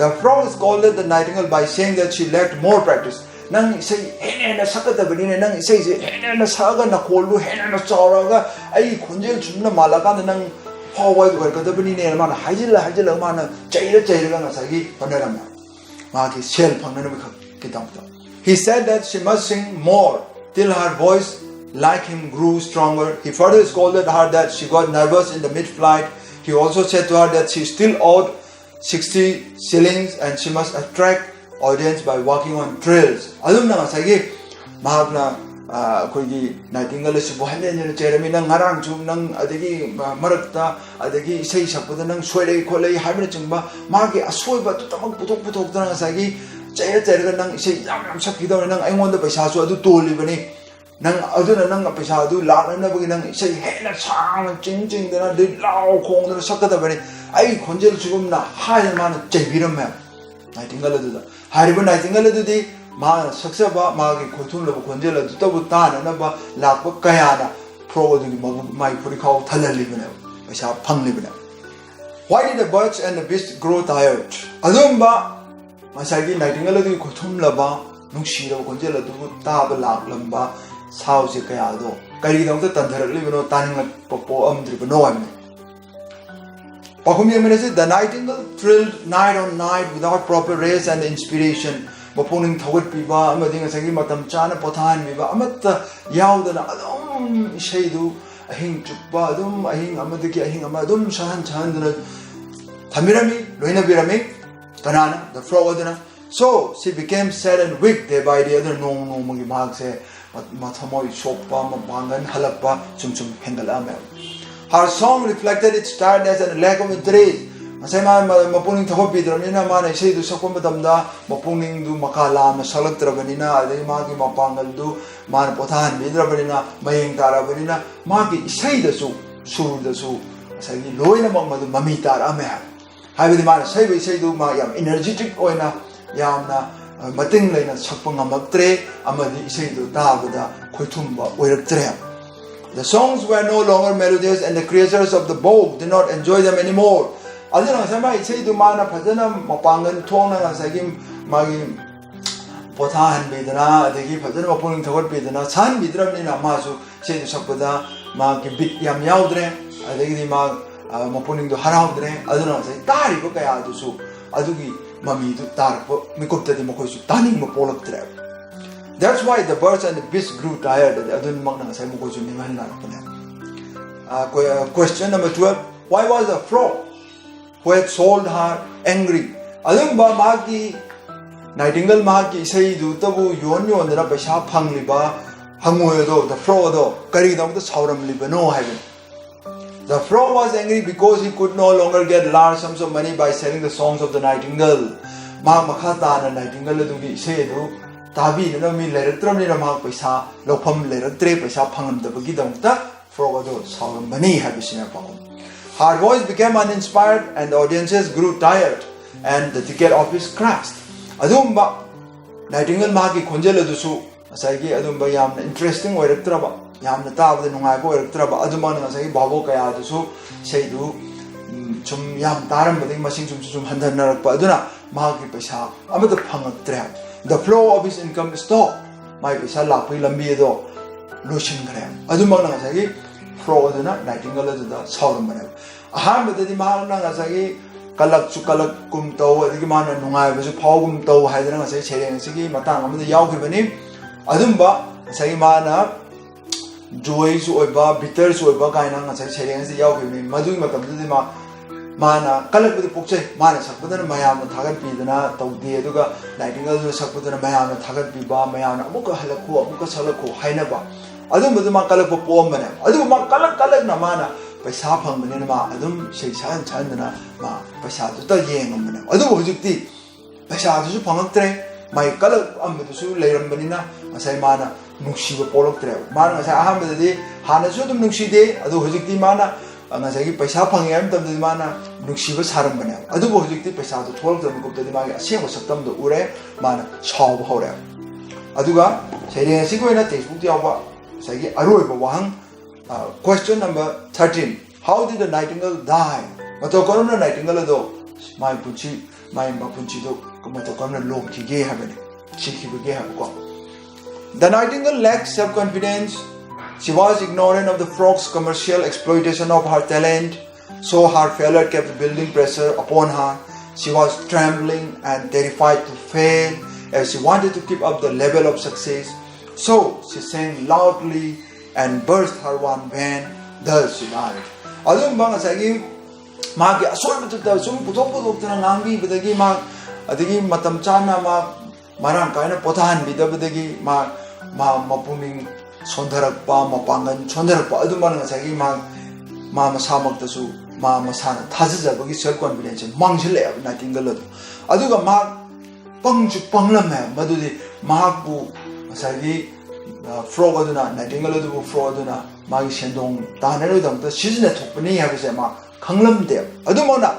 The frog scolded the nightingale by saying that she lacked more practice. ꯅꯪ ꯏꯁꯩ ꯍꯦꯟꯅ ꯍꯦꯟꯅ ꯁꯛꯀꯗꯕꯅꯤꯅꯦ, ꯅꯪ ꯏꯁꯩꯁꯦ ꯍꯦꯟꯅ ꯍꯦꯟꯅ ꯁꯛꯑꯒ ꯅꯈꯣꯜꯗꯨ ꯍꯦꯟꯅ ꯍꯦꯟꯅ ꯆꯥꯎꯔꯛꯑꯒ ꯑꯩꯒꯤ ꯈꯣꯟꯖꯦꯜ ꯁꯨꯝꯅ ꯃꯥꯜꯂꯀꯥꯟꯗ ꯅꯪ ꯐꯥꯎꯕ ꯍꯥꯏꯗꯨ ꯑꯣꯏꯔꯛꯀꯗꯕꯅꯤꯅꯦꯅ ꯃꯥꯅ ꯍꯥꯏꯖꯤꯜꯂ ꯍꯥꯏꯖꯤꯜꯂꯒ ꯃꯥꯅ ꯆꯩꯔ ꯆꯩꯔꯒ ꯉꯁꯥꯏꯒꯤ ꯍꯣꯠꯅꯔꯝꯃꯦ꯫ ꯃꯥꯒꯤ ꯁꯦꯜ ꯐꯪꯅꯅꯕꯒꯤꯗꯃꯛꯇ꯫ He said that she must sing more till her voice like him grew stronger. He further scolded her that she got nervous in the mid-flight. He also said to her that she still owed sixty shillings and she must attract audience by walking on trails. ꯑꯗꯨꯝꯅ ꯉꯁꯥꯏꯒꯤ ꯃꯍꯥꯛꯅ ꯑꯩꯈꯣꯏꯒꯤ ꯅꯥꯏꯇꯤꯡꯒꯜ ꯑꯁꯤꯕꯨ ꯍꯟꯖꯤꯟ ꯍꯟꯖꯤꯟꯅ ꯆꯩꯔꯝꯃꯤ, ꯅꯪ ꯉꯔꯥꯡꯁꯨ ꯅꯪ ꯑꯗꯒꯤ ꯃꯔꯛꯇ ꯑꯗꯒꯤ ꯏꯁꯩ ꯁꯛꯄꯗ ꯅꯪ ꯁꯣꯏꯔꯛꯏ ꯈꯣꯠꯂꯛꯏ ꯍꯥꯏꯕꯅꯆꯤꯡꯕ ꯃꯥꯒꯤ ꯑꯁꯣꯏꯕ ꯑꯗꯨꯇꯃꯛ ꯄꯨꯊꯣꯛ ꯄꯨꯊꯣꯛꯇꯅ ꯉꯁꯥꯏꯒꯤ ꯆꯩꯔ ꯆꯩꯔꯒ ꯅꯪ ꯏꯁꯩ ꯌꯥꯝ ꯌꯥꯝ ꯁꯛꯈꯤꯗꯧꯔꯦ, ꯅꯪ ꯑꯩꯉꯣꯟꯗ ꯄꯩꯁꯥꯁꯨ ꯑꯗꯨ ꯇꯣꯜꯂꯤꯕꯅꯤ, ꯅꯪ ꯑꯗꯨꯅ ꯅꯪ ꯄꯩꯁꯥ ꯑꯗꯨ ꯂꯥꯛꯅꯅꯕꯒꯤ ꯅꯪ ꯏꯁꯩ ꯍꯦꯟꯅ ꯁꯥꯡꯅ ꯆꯤꯡ ꯆꯤꯡꯗꯅ ꯑꯗꯩ ꯂꯥꯎ ꯈꯣꯡꯗꯅ ꯁꯛꯀꯗꯕꯅꯤ, ꯑꯩ ꯈꯣꯟꯖꯦꯜ ꯁꯤꯒꯨꯝꯅ ꯍꯥꯏꯗꯅ ꯃꯥꯅ ꯆꯩꯕꯤꯔꯝꯃꯦ꯫ ꯅꯥꯏꯇꯤꯡꯒꯜ ꯑꯗꯨꯗ ꯍꯥꯏꯔꯤꯕ ꯅꯥꯏꯇꯤꯡꯒꯜ ꯑꯗꯨꯗꯤ ꯃꯥꯅ ꯁꯛꯆꯕ ꯃꯥꯒꯤ ꯈꯣꯏꯊꯨꯝꯂꯕ ꯈꯣꯟꯖꯦꯜ ꯑꯗꯨꯇꯕꯨ ꯇꯥꯅꯅꯕ ꯂꯥꯛꯄ ꯀꯌꯥꯅ ꯐ꯭ꯔꯣꯛ ꯑꯗꯨꯒꯤ ꯃꯥꯒꯤ ꯐꯨꯔꯤꯈꯥꯎ ꯊꯜꯍꯜꯂꯤꯕꯅꯦꯕ, ꯄꯩꯁꯥ ꯐꯪꯂꯤꯕꯅꯦꯕ꯫ Why did the birds and the beasts grow tired? ꯑꯗꯨꯒꯨꯝꯕ ꯉꯁꯥꯏꯒꯤ ꯅꯥꯏꯇꯤꯡꯒꯜ ꯑꯗꯨꯒꯤ ꯈꯣꯏꯊꯨꯝꯂꯕ ꯅꯨꯡꯁꯤꯔꯕ ꯈꯣꯟꯖꯦꯜ ꯑꯗꯨꯕꯨ ꯇꯥꯕ ꯂꯥꯛꯂꯝꯕ ꯁꯥ ꯎꯆꯦꯛ ꯀꯌꯥ ꯑꯗꯣ ꯀꯔꯤꯒꯤꯗꯃꯛꯇ ꯇꯟꯊꯔꯛꯂꯤꯕꯅꯣ, ꯇꯥꯅꯤꯡꯂꯛꯄ ꯄꯣꯛꯑꯝꯗ꯭ꯔꯤꯕꯅꯣ ꯍꯥꯏꯕꯅꯤ꯫ ꯄꯥꯎꯈꯨꯝ ꯌꯦꯡꯃꯤꯟꯅꯁꯤ꯫ The nightingale thrilled night on night without proper rest and inspiration. ꯃꯄꯨꯛꯅꯤꯡ ꯊꯧꯒꯠꯄꯤꯕ ꯑꯃꯗꯤ ꯉꯁꯥꯏꯒꯤ ꯃꯇꯝ ꯆꯥꯅ ꯄꯣꯊꯥꯍꯟꯕꯤꯕ ꯑꯃꯠꯇ ꯌꯥꯎꯗꯅ ꯑꯗꯨꯝ ꯏꯁꯩꯗꯨ ꯑꯍꯤꯡ ꯆꯨꯞꯄ ꯑꯗꯨꯝ ꯑꯍꯤꯡ ꯑꯃꯗꯒꯤ ꯑꯍꯤꯡ ꯑꯃ ꯑꯗꯨꯝ ꯁꯛꯍꯟ ꯁꯛꯍꯟꯗꯨꯅ ꯊꯝꯕꯤꯔꯝꯃꯤ, ꯂꯣꯏꯅꯕꯤꯔꯝꯃꯤ꯫ ꯀꯅꯥꯅ? The frog ꯑꯗꯨꯅ꯫ So she became sad and weak day by day. ꯑꯗꯨꯅ ꯅꯣꯡ ꯅꯣꯡꯃꯒꯤ ꯃꯍꯥꯛꯁꯦ ꯃ- ꯃꯊꯃꯣꯏ ꯁꯣꯛꯄ, ꯃꯄꯥꯡꯒꯜ ꯍꯜꯂꯛꯄ ꯁꯨꯝ ꯁꯨꯝ ꯍꯦꯟꯒꯠꯂꯛꯑꯝꯃꯦ꯫ Her song reflected its tiredness and lack of interest. ꯉꯁꯥꯏ ꯃꯥ ꯃ- ꯃꯄꯨꯛꯅꯤꯡ ꯊꯧꯒꯠꯄꯤꯗ꯭ꯔꯕꯅꯤꯅ ꯃꯥꯅ ꯏꯁꯩꯗꯨ ꯁꯛꯄ ꯃꯇꯝꯗ ꯃꯄꯨꯛꯅꯤꯡꯗꯨ ꯃꯀꯥ ꯂꯥꯝꯅ ꯁꯛꯂꯛꯇ꯭ꯔꯕꯅꯤꯅ, ꯑꯗꯒꯤ ꯃꯥꯒꯤ ꯃꯄꯥꯡꯒꯜꯗꯨ ꯃꯥꯅ ꯄꯣꯊꯥꯍꯟꯕꯤꯗ꯭ꯔꯕꯅꯤꯅ, ꯃꯌꯦꯡ ꯇꯥꯔꯕꯅꯤꯅ, ꯃꯥꯒꯤ ꯏꯁꯩꯗꯁꯨ, ꯁꯨꯔꯗꯁꯨ ꯉꯁꯥꯏꯒꯤ ꯂꯣꯏꯅꯃꯛ ꯃꯗꯨ ꯃꯃꯤ ꯇꯥꯔꯛꯑꯝꯃꯦ ꯍꯥꯏꯕ꯫ ꯍꯥꯏꯕꯗꯤ ꯃꯥꯅ ꯁꯛꯏꯕ ꯏꯁꯩꯗꯨ ꯃꯥ ꯌꯥꯝ energetic ꯑꯣꯏꯅ, ꯌꯥꯝꯅ, ꯑ, ꯃꯇꯤꯡ ꯂꯩꯅ ꯁꯛꯄ ꯉꯝꯃꯛꯇ꯭ꯔꯦ, ꯑꯃꯗꯤ ꯏꯁꯩꯗꯨ ꯇꯥꯕꯗ ꯈꯣꯏꯊꯨꯝꯕ ꯑꯣꯏꯔꯛꯇ꯭ꯔꯦ꯫ The songs were no longer melodious and the creatures of the boat did not enjoy them anymore. ꯑꯗꯨꯅ ꯉꯁꯥꯏ ꯃꯥ ꯏꯁꯩꯗꯨ ꯃꯥꯅ ꯐꯖꯅ ꯃꯄꯥꯡꯒꯜ ꯊꯣꯛꯅ ꯉꯁꯥꯏꯒꯤ ꯃꯥꯒꯤ ꯄꯣꯊꯥꯍꯟꯕꯤꯗꯅ, ꯑꯗꯒꯤ ꯐꯖꯅ ꯃꯄꯨꯛꯅꯤꯡ ꯊꯧꯒꯠꯄꯤꯗꯅ ꯁꯛꯍꯟꯕꯤꯗ꯭ꯔꯕꯅꯤꯅ ꯃꯥꯁꯨ ꯏꯁꯩꯗꯨ ꯁꯛꯄꯗ ꯃꯥꯒꯤ beat ꯌꯥꯝ ꯌꯥꯎꯗ꯭ꯔꯦ, ꯑꯗꯒꯤꯗꯤ ꯃꯥ, ꯑ, ꯃꯄꯨꯛꯅꯤꯡꯗꯣ ꯍꯔꯥꯎꯗ꯭ꯔꯦ꯫ ꯑꯗꯨꯅ ꯉꯁꯥꯏ ꯇꯥꯔꯤꯕ ꯀꯌꯥꯗꯨꯁꯨ ꯑꯗꯨꯒꯤ ꯃꯃꯤꯗꯨ ꯇꯥꯔꯛꯄ ꯃꯤꯀꯨꯞꯇꯗꯤ ꯃꯈꯣꯏꯁꯨ ꯇꯥꯅꯤꯡꯕ ꯄꯣꯛꯂꯛꯇ꯭ꯔꯦ꯫ That's why the birds and the beasts grew tired. ꯑꯗꯨꯃꯛꯅ ꯉꯁꯥꯏ ꯃꯈꯣꯏꯁꯨ ꯅꯤꯡꯍꯟꯅꯔꯛꯄꯅꯦ꯫ ꯑ, que- ꯑ, question number twelve. Why was the frog who had sold her angry? ꯑꯗꯨꯒꯨꯝꯕ ꯃꯍꯥꯛꯀꯤ nightingale, ꯃꯍꯥꯛꯀꯤ ꯏꯁꯩꯗꯨꯇꯕꯨ ꯌꯣꯟ ꯌꯣꯟꯗꯅ ꯄꯩꯁꯥ ꯐꯪꯂꯤꯕ ꯍꯪꯉꯣꯏ ꯑꯗꯣ, the frog ꯑꯗꯣ ꯀꯔꯤꯒꯤꯗꯃꯛꯇ ꯁꯥꯎꯔꯝꯂꯤꯕꯅꯣ ꯍꯥꯏꯕꯅꯤ꯫ The frog was angry because he could no longer get large sums of money by selling the songs of the nightingale. ꯃꯍꯥꯛ ꯃꯈꯥ ꯇꯥꯅ nightingale ꯑꯗꯨꯒꯤ ꯏꯁꯩ ꯑꯗꯨ ꯇꯥꯕꯤꯅꯅꯕ ꯃꯤ ꯂꯩꯔꯛꯇ꯭ꯔꯕꯅꯤꯅ ꯃꯍꯥꯛ ꯄꯩꯁꯥ ꯂꯧꯐꯝ ꯂꯩꯔꯛꯇ꯭ꯔꯦ, ꯄꯩꯁꯥ ꯐꯪꯂꯝꯗꯕꯒꯤꯗꯃꯛꯇ frog ꯑꯗꯨ ꯁꯥꯎꯔꯝꯕꯅꯤ ꯍꯥꯏꯕꯁꯤꯅ ꯄꯥꯎ꯫ Her voice became uninspired and the audiences grew tired and the ticket office crashed. ꯑꯗꯨꯒꯨꯝꯕ nightingale ꯃꯍꯥꯛꯀꯤ ꯈꯣꯟꯖꯦꯜ ꯑꯗꯨꯁꯨ ꯉꯁꯥꯏꯒꯤ ꯑꯗꯨꯝꯕ ꯌꯥꯝꯅ interesting ꯑꯣꯏꯔꯛꯇ꯭ꯔꯕ, ꯌꯥꯝꯅ ꯇꯥꯕꯗ ꯅꯨꯡꯉꯥꯏꯕ ꯑꯣꯏꯔꯛꯇ꯭ꯔꯕ, ꯑꯗꯨꯃꯛꯅ ꯉꯁꯥꯏꯒꯤ ꯚꯥꯕꯣꯛ ꯀꯌꯥꯗꯨꯁꯨ ꯏꯁꯩꯗꯨ, ꯎꯝ, ꯁꯨꯝ ꯌꯥꯝ ꯇꯥꯔꯝꯕꯗꯒꯤ ꯃꯁꯤꯡ ꯁꯨꯝ ꯁꯨꯝ ꯍꯟꯊꯅꯔꯛꯄ ꯑꯗꯨꯅ ꯃꯍꯥꯛꯀꯤ ꯄꯩꯁꯥ ꯑꯃꯠꯇ ꯐꯪꯉꯛꯇ꯭ꯔꯦ꯫ The flow of his income stopped. ꯃꯥꯒꯤ ꯄꯩꯁꯥ ꯂꯥꯛꯄꯒꯤ ꯂꯝꯕꯤ ꯑꯗꯣ ꯂꯣꯏꯁꯤꯟꯈ꯭ꯔꯦ꯫ ꯑꯗꯨꯃꯛꯅ ꯉꯁꯥꯏꯒꯤ frog ꯑꯗꯨꯅ nightingale ꯑꯗꯨꯗ ꯁꯥꯎꯔꯝꯕꯅꯦꯕ꯫ ꯑꯍꯥꯟꯕꯗꯗꯤ ꯃꯍꯥꯛꯅ ꯉꯁꯥꯏꯒꯤ ꯀꯂꯛꯁꯨ ꯀꯂꯛꯀꯨꯝ ꯇꯧ, ꯑꯗꯒꯤ ꯃꯥꯅ ꯅꯨꯡꯉꯥꯏꯕꯁꯨ ꯐꯥꯎꯒꯨꯝ ꯇꯧ ꯍꯥꯏꯗꯅ ꯉꯁꯥꯏ ꯁꯩꯔꯦꯡ ꯑꯁꯤꯒꯤ ꯃꯇꯥꯡ ꯑꯃꯗ ꯌꯥꯎꯈꯤꯕꯅꯤ꯫ ꯑꯗꯨꯝꯕ ꯉꯁꯥꯏꯒꯤ ꯃꯥꯅ ꯖꯣꯏꯁꯨ ꯑꯣꯏꯕ, ꯕꯤꯇꯔꯁꯨ ꯑꯣꯏꯕ ꯀꯥꯏꯅ ꯉꯁꯥꯏ ꯁꯩꯔꯦꯡ ꯑꯁꯤ ꯌꯥꯎꯈꯤꯕꯅꯤ꯫ ꯃꯗꯨꯒꯤ ꯃꯇꯝꯗꯨꯗꯤ ꯃꯥ, ꯃꯥꯅ ꯀꯜꯂꯛꯄꯗꯤ ꯄꯣꯛꯆꯩ, ꯃꯥꯅ ꯁꯛꯄꯗꯅ ꯃꯌꯥꯝꯅ ꯊꯥꯒꯠꯄꯤꯗꯅ ꯇꯧꯗꯦ, ꯑꯗꯨꯒ ꯅꯥꯏꯇꯤꯡꯒꯦꯜꯗꯨꯅ ꯁꯛꯄꯗꯅ ꯃꯌꯥꯝꯅ ꯊꯥꯒꯠꯄꯤꯕ, ꯃꯌꯥꯝꯅ "ꯑꯃꯨꯛꯀ ꯍꯜꯂꯛꯈꯣ, ꯑꯃꯨꯛꯀ ꯁꯛꯂꯛꯈꯣ" ꯍꯥꯏꯅꯕ, ꯑꯗꯨꯝꯕꯗꯨ ꯃꯥ ꯀꯜꯂꯛꯄ ꯄꯣꯛꯑꯝꯕꯅꯦ꯫ ꯑꯗꯨꯕꯨ ꯃꯥ ꯀꯜꯂꯛ ꯀꯜꯂꯛꯅ ꯃꯥꯅ ꯄꯩꯁꯥ ꯐꯪꯕꯅꯤꯅ ꯃꯥ ꯑꯗꯨꯝ ꯏꯁꯩ ꯁꯛꯍꯟ ꯁꯛꯍꯟꯗꯅ ꯃꯥ ꯄꯩꯁꯥꯗꯨꯇ ꯌꯦꯡꯉꯝꯕꯅꯦ꯫ ꯑꯗꯨꯕꯨ ꯍꯧꯖꯤꯛꯇꯤ ꯄꯩꯁꯥꯗꯨꯁꯨ ꯐꯪꯉꯛꯇ꯭ꯔꯦ, ꯃꯥꯒꯤ ꯀꯜꯂꯛꯑꯝꯕꯗꯨꯁꯨ ꯂꯩꯔꯝꯕꯅꯤꯅ ꯉꯁꯥꯏ ꯃꯥꯅ ꯅꯨꯡꯁꯤꯕ ꯄꯣꯛꯂꯛꯇ꯭ꯔꯦꯕ꯫ ꯃꯥꯅ ꯉꯁꯥꯏ ꯑꯍꯥꯟꯕꯗꯗꯤ ꯍꯥꯟꯅꯁꯨ ꯑꯗꯨꯝ ꯅꯨꯡꯁꯤꯗꯦ, ꯑꯗꯨ ꯍꯧꯖꯤꯛꯇꯤ ꯃꯥꯅ ꯉꯁꯥꯏꯒꯤ ꯄꯩꯁꯥ ꯐꯪꯉꯦ ꯍꯥꯏꯕ ꯃꯇꯝꯗꯗꯤ ꯃꯥꯅ ꯅꯨꯡꯁꯤꯕ ꯁꯥꯔꯝꯕꯅꯦꯕ꯫ ꯑꯗꯨꯕꯨ ꯍꯧꯖꯤꯛꯇꯤ ꯄꯩꯁꯥꯗꯣ ꯊꯣꯛꯂꯛꯇꯕ ꯃꯤꯀꯨꯞꯇꯗꯤ ꯃꯥꯒꯤ ꯑꯁꯦꯡꯕ ꯁꯛꯇꯝꯗꯣ ꯎꯔꯦ, ꯃꯥꯅ ꯁꯥꯎꯕ ꯍꯧꯔꯦ꯫ ꯑꯗꯨꯒ ꯁꯩꯔꯦꯡ ꯑꯁꯤꯒꯤ ꯑꯣꯏꯅ ꯇꯦꯛꯁꯕꯨꯛꯇ ꯌꯥꯎꯕ ꯉꯁꯥꯏꯒꯤ ꯑꯔꯣꯏꯕ ꯋꯥꯍꯪ, question number thirteen, "How did the nightingale die?" ꯃꯇꯧ ꯀꯔꯝꯅ ꯅꯥꯏꯇꯤꯡꯒꯦꯜ ꯑꯗꯣ ꯃꯥꯒꯤ ꯄꯨꯟꯁꯤ, ꯃꯥꯒꯤ ꯃꯄꯨꯟꯁꯤꯗꯣ ꯃꯇꯧ ꯀꯔꯝꯅ ꯂꯣꯝꯈꯤꯒꯦ ꯍꯥꯏꯕꯅꯤ, ꯁꯤꯈꯤꯕꯒꯦ ꯍꯥꯏꯕꯀꯣ꯫ "The nightingale lacked self-confidence. She was ignorant of the frog's commercial exploitation of her talent. So her failure kept building pressure upon her. She was trembling and terrified to fail, as she wanted to keep up the level of success. So she sang loudly and burst her one vein. Thus she died." ꯑꯗꯨꯒꯨꯝꯕ ꯉꯁꯥꯏꯒꯤ ꯃꯥꯒꯤ ꯑꯁꯣꯏꯕꯗꯨꯗ ꯁꯨꯝ ꯄꯨꯊꯣꯛ ꯄꯨꯊꯣꯛꯇꯅ ꯉꯥꯡꯕꯤꯕꯗꯒꯤ ꯃꯥ, ꯑꯗꯒꯤ ꯃꯇꯝ ꯆꯥꯅ ꯃꯥ ꯃꯔꯥꯡ ꯀꯥꯏꯅ ꯄꯣꯊꯥꯍꯟꯕꯤꯗꯕꯗꯒꯤ ꯃꯥ, ꯃꯥ ꯃꯄꯨꯛꯅꯤꯡ ꯁꯣꯟꯊꯔꯛꯄ, ꯃꯄꯥꯡꯒꯜ ꯁꯣꯟꯊꯔꯛꯄ, ꯑꯗꯨꯃꯥꯏꯅ ꯉꯁꯥꯏꯒꯤ ꯃꯥ, ꯃꯥ ꯃꯁꯥꯃꯛꯇꯁꯨ ꯃꯥ ꯃꯁꯥꯅ ꯊꯥꯖꯖꯕꯒꯤ self confidence ꯁꯦ ꯃꯥꯡꯁꯤꯜꯂꯛꯑꯦꯕ ꯅꯥꯏꯇꯤꯡꯒꯦꯜ ꯑꯗꯣ꯫ ꯑꯗꯨꯒ ꯃꯥ ꯄꯪꯁꯨ ꯄꯪꯂꯝꯃꯦ꯫ ꯃꯗꯨꯗꯤ ꯃꯍꯥꯛꯄꯨ ꯉꯁꯥꯏꯒꯤ, ꯑ, ꯐ꯭ꯔꯣꯛ ꯑꯗꯨꯅ, ꯅꯥꯏꯇꯤꯡꯒꯦꯜ ꯑꯗꯨꯕꯨ ꯐ꯭ꯔꯣꯛ ꯑꯗꯨꯅ ꯃꯥꯒꯤ ꯁꯦꯟꯗꯣꯡ ꯇꯥꯟꯅꯅꯕꯒꯤꯗꯃꯛꯇ ꯁꯤꯖꯤꯟꯅꯊꯣꯛꯄꯅꯤ ꯍꯥꯏꯕꯁꯦ ꯃꯥ ꯈꯪꯂꯝꯗꯦꯕ꯫ ꯑꯗꯨꯃꯛꯅ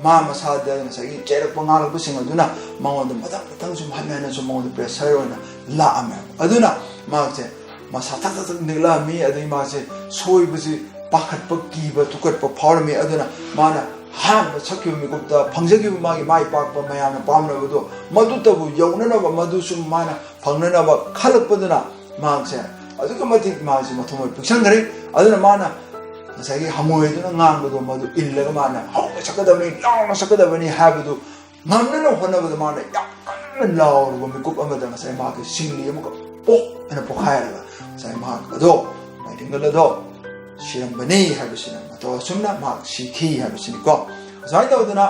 ꯃꯥ ꯃꯁꯥꯗ ꯉꯁꯥꯏꯒꯤ ꯆꯩꯔꯛꯄ ꯉꯥꯡꯂꯛꯄꯁꯤꯡ ꯑꯗꯨꯅ ꯃꯉꯣꯟꯗ ꯃꯊꯪ ꯃꯊꯪ ꯁꯨꯝ ꯍꯟꯅ ꯍꯟꯅ ꯁꯨꯝ ꯃꯉꯣꯟꯗ pressure ꯑꯣꯏꯅ ꯂꯥꯛꯑꯝꯃꯦꯕ꯫ ꯑꯗꯨꯅ ꯃꯍꯥꯛꯁꯦ ꯃꯁꯥ ꯊꯛ ꯊꯛ ꯊꯛ ꯅꯤꯛꯂꯛꯑꯝꯃꯤ꯫ ꯑꯗꯒꯤ ꯃꯥꯁꯦ ꯁꯣꯏꯕꯁꯤ ꯄꯥꯈꯠꯄ, ꯀꯤꯕ, ꯇꯨꯀꯠꯄ ꯐꯥꯎꯔꯝꯃꯤ꯫ ꯑꯗꯨꯅ ꯃꯥꯅ ꯑꯍꯥꯟꯕ ꯁꯛꯈꯤꯕ ꯃꯤꯀꯨꯞꯇ ꯐꯪꯖꯈꯤꯕ ꯃꯥꯒꯤ ꯃꯥꯏ ꯄꯥꯛꯄ, ꯃꯌꯥꯝꯅ ꯄꯥꯝꯅꯕꯗꯣ, ꯃꯗꯨꯇꯕꯨ ꯌꯧꯅꯅꯕ, ꯃꯗꯨꯁꯨ ꯃꯥꯅ ꯐꯪꯅꯅꯕ ꯈꯜꯂꯛꯄꯗꯨꯅ ꯃꯍꯥꯛꯁꯦ ꯑꯗꯨꯛꯀꯤ ꯃꯇꯤꯛ ꯃꯥꯁꯦ ꯃꯊꯃꯣꯏ ꯄꯤꯛꯁꯟꯈ꯭ꯔꯦ꯫ ꯑꯗꯨꯅ ꯃꯥꯅ ꯉꯁꯥꯏꯒꯤ ꯍꯪꯉꯣꯏꯗꯨꯅ ꯉꯥꯡꯕꯗꯣ ꯃꯗꯨ ꯏꯜꯂꯒ ꯃꯥꯅ ꯍꯧꯅ ꯁꯛꯀꯗꯕꯅꯤ, ꯂꯥꯎꯅ ꯁꯛꯀꯗꯕꯅꯤ ꯍꯥꯏꯕꯗꯨ ꯉꯝꯅꯅ ꯍꯣꯠꯅꯕꯗ ꯃꯥꯅ ꯌꯥꯝ ꯀꯟꯅ ꯂꯥꯎꯔꯨꯕ ꯃꯤꯀꯨꯞ ꯑꯃꯗ ꯉꯁꯥꯏ ꯃꯍꯥꯛꯀꯤ ꯁꯤꯡꯂꯤ ꯑꯃꯈꯛ ꯄꯣꯛ ꯑꯅ ꯄꯣꯛꯈꯥꯏꯔꯒ ꯉꯁꯥꯏ ꯃꯍꯥꯛ ꯑꯗꯣ, ꯅꯥꯏꯇꯤꯡꯒꯦꯜ ꯑꯗꯣ ꯁꯤꯔꯝꯕꯅꯤ ꯍꯥꯏꯕꯁꯤꯅ, ꯃꯇꯧ ꯑꯁꯨꯝꯅ ꯃꯍꯥꯛ ꯁꯤꯈꯤ ꯍꯥꯏꯕꯁꯤꯅꯤꯀꯣ꯫ ꯑꯁꯨꯃꯥꯏꯅ ꯇꯧꯗꯅ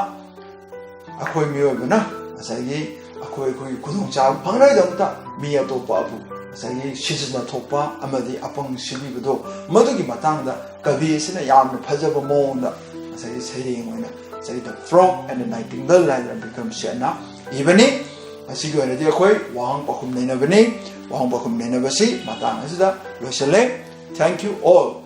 ꯑꯩꯈꯣꯏ ꯃꯤꯑꯣꯏꯕꯅ ꯉꯁꯥꯏꯒꯤ ꯑꯩꯈꯣꯏ ꯑꯩꯈꯣꯏꯒꯤ ꯈꯨꯗꯣꯡꯆꯥꯕ ꯐꯪꯅꯕꯒꯤꯗꯃꯛꯇ ꯃꯤ ꯑꯇꯣꯞꯄ ꯑꯕꯨ ꯉꯁꯥꯏꯒꯤ ꯁꯤꯖꯤꯟꯅ ꯊꯣꯛꯄ ꯑꯃꯗꯤ ꯑꯄꯪ ꯁꯤꯕꯤꯕꯗꯣ, ꯃꯗꯨꯒꯤ ꯃꯇꯥꯡꯗ ꯀꯕꯤ ꯑꯁꯤꯅ ꯌꯥꯝꯅ ꯐꯖꯕ ꯃꯑꯣꯡꯗ ꯉꯁꯥꯏꯒꯤ ꯁꯩꯔꯦꯡ ꯑꯣꯏꯅ ꯉꯁꯥꯏꯒꯤ The Frog and the Nightingale ꯍꯥꯏꯗꯅ ꯕꯤꯀ꯭ꯔꯝ ꯁꯦꯠꯅ ꯏꯕꯅꯤ꯫ ꯉꯁꯤꯒꯤ ꯑꯣꯏꯅꯗꯤ ꯑꯩꯈꯣꯏ ꯋꯥꯍꯪ ꯄꯥꯎꯈꯨꯝ ꯅꯩꯅꯕꯅꯤ꯫ ꯋꯥꯍꯪ ꯄꯥꯎꯈꯨꯝ ꯅꯩꯅꯕꯁꯤ ꯃꯇꯥꯡ ꯑꯁꯤꯗ ꯂꯣꯏꯁꯤꯜꯂꯦ꯫ Thank you all.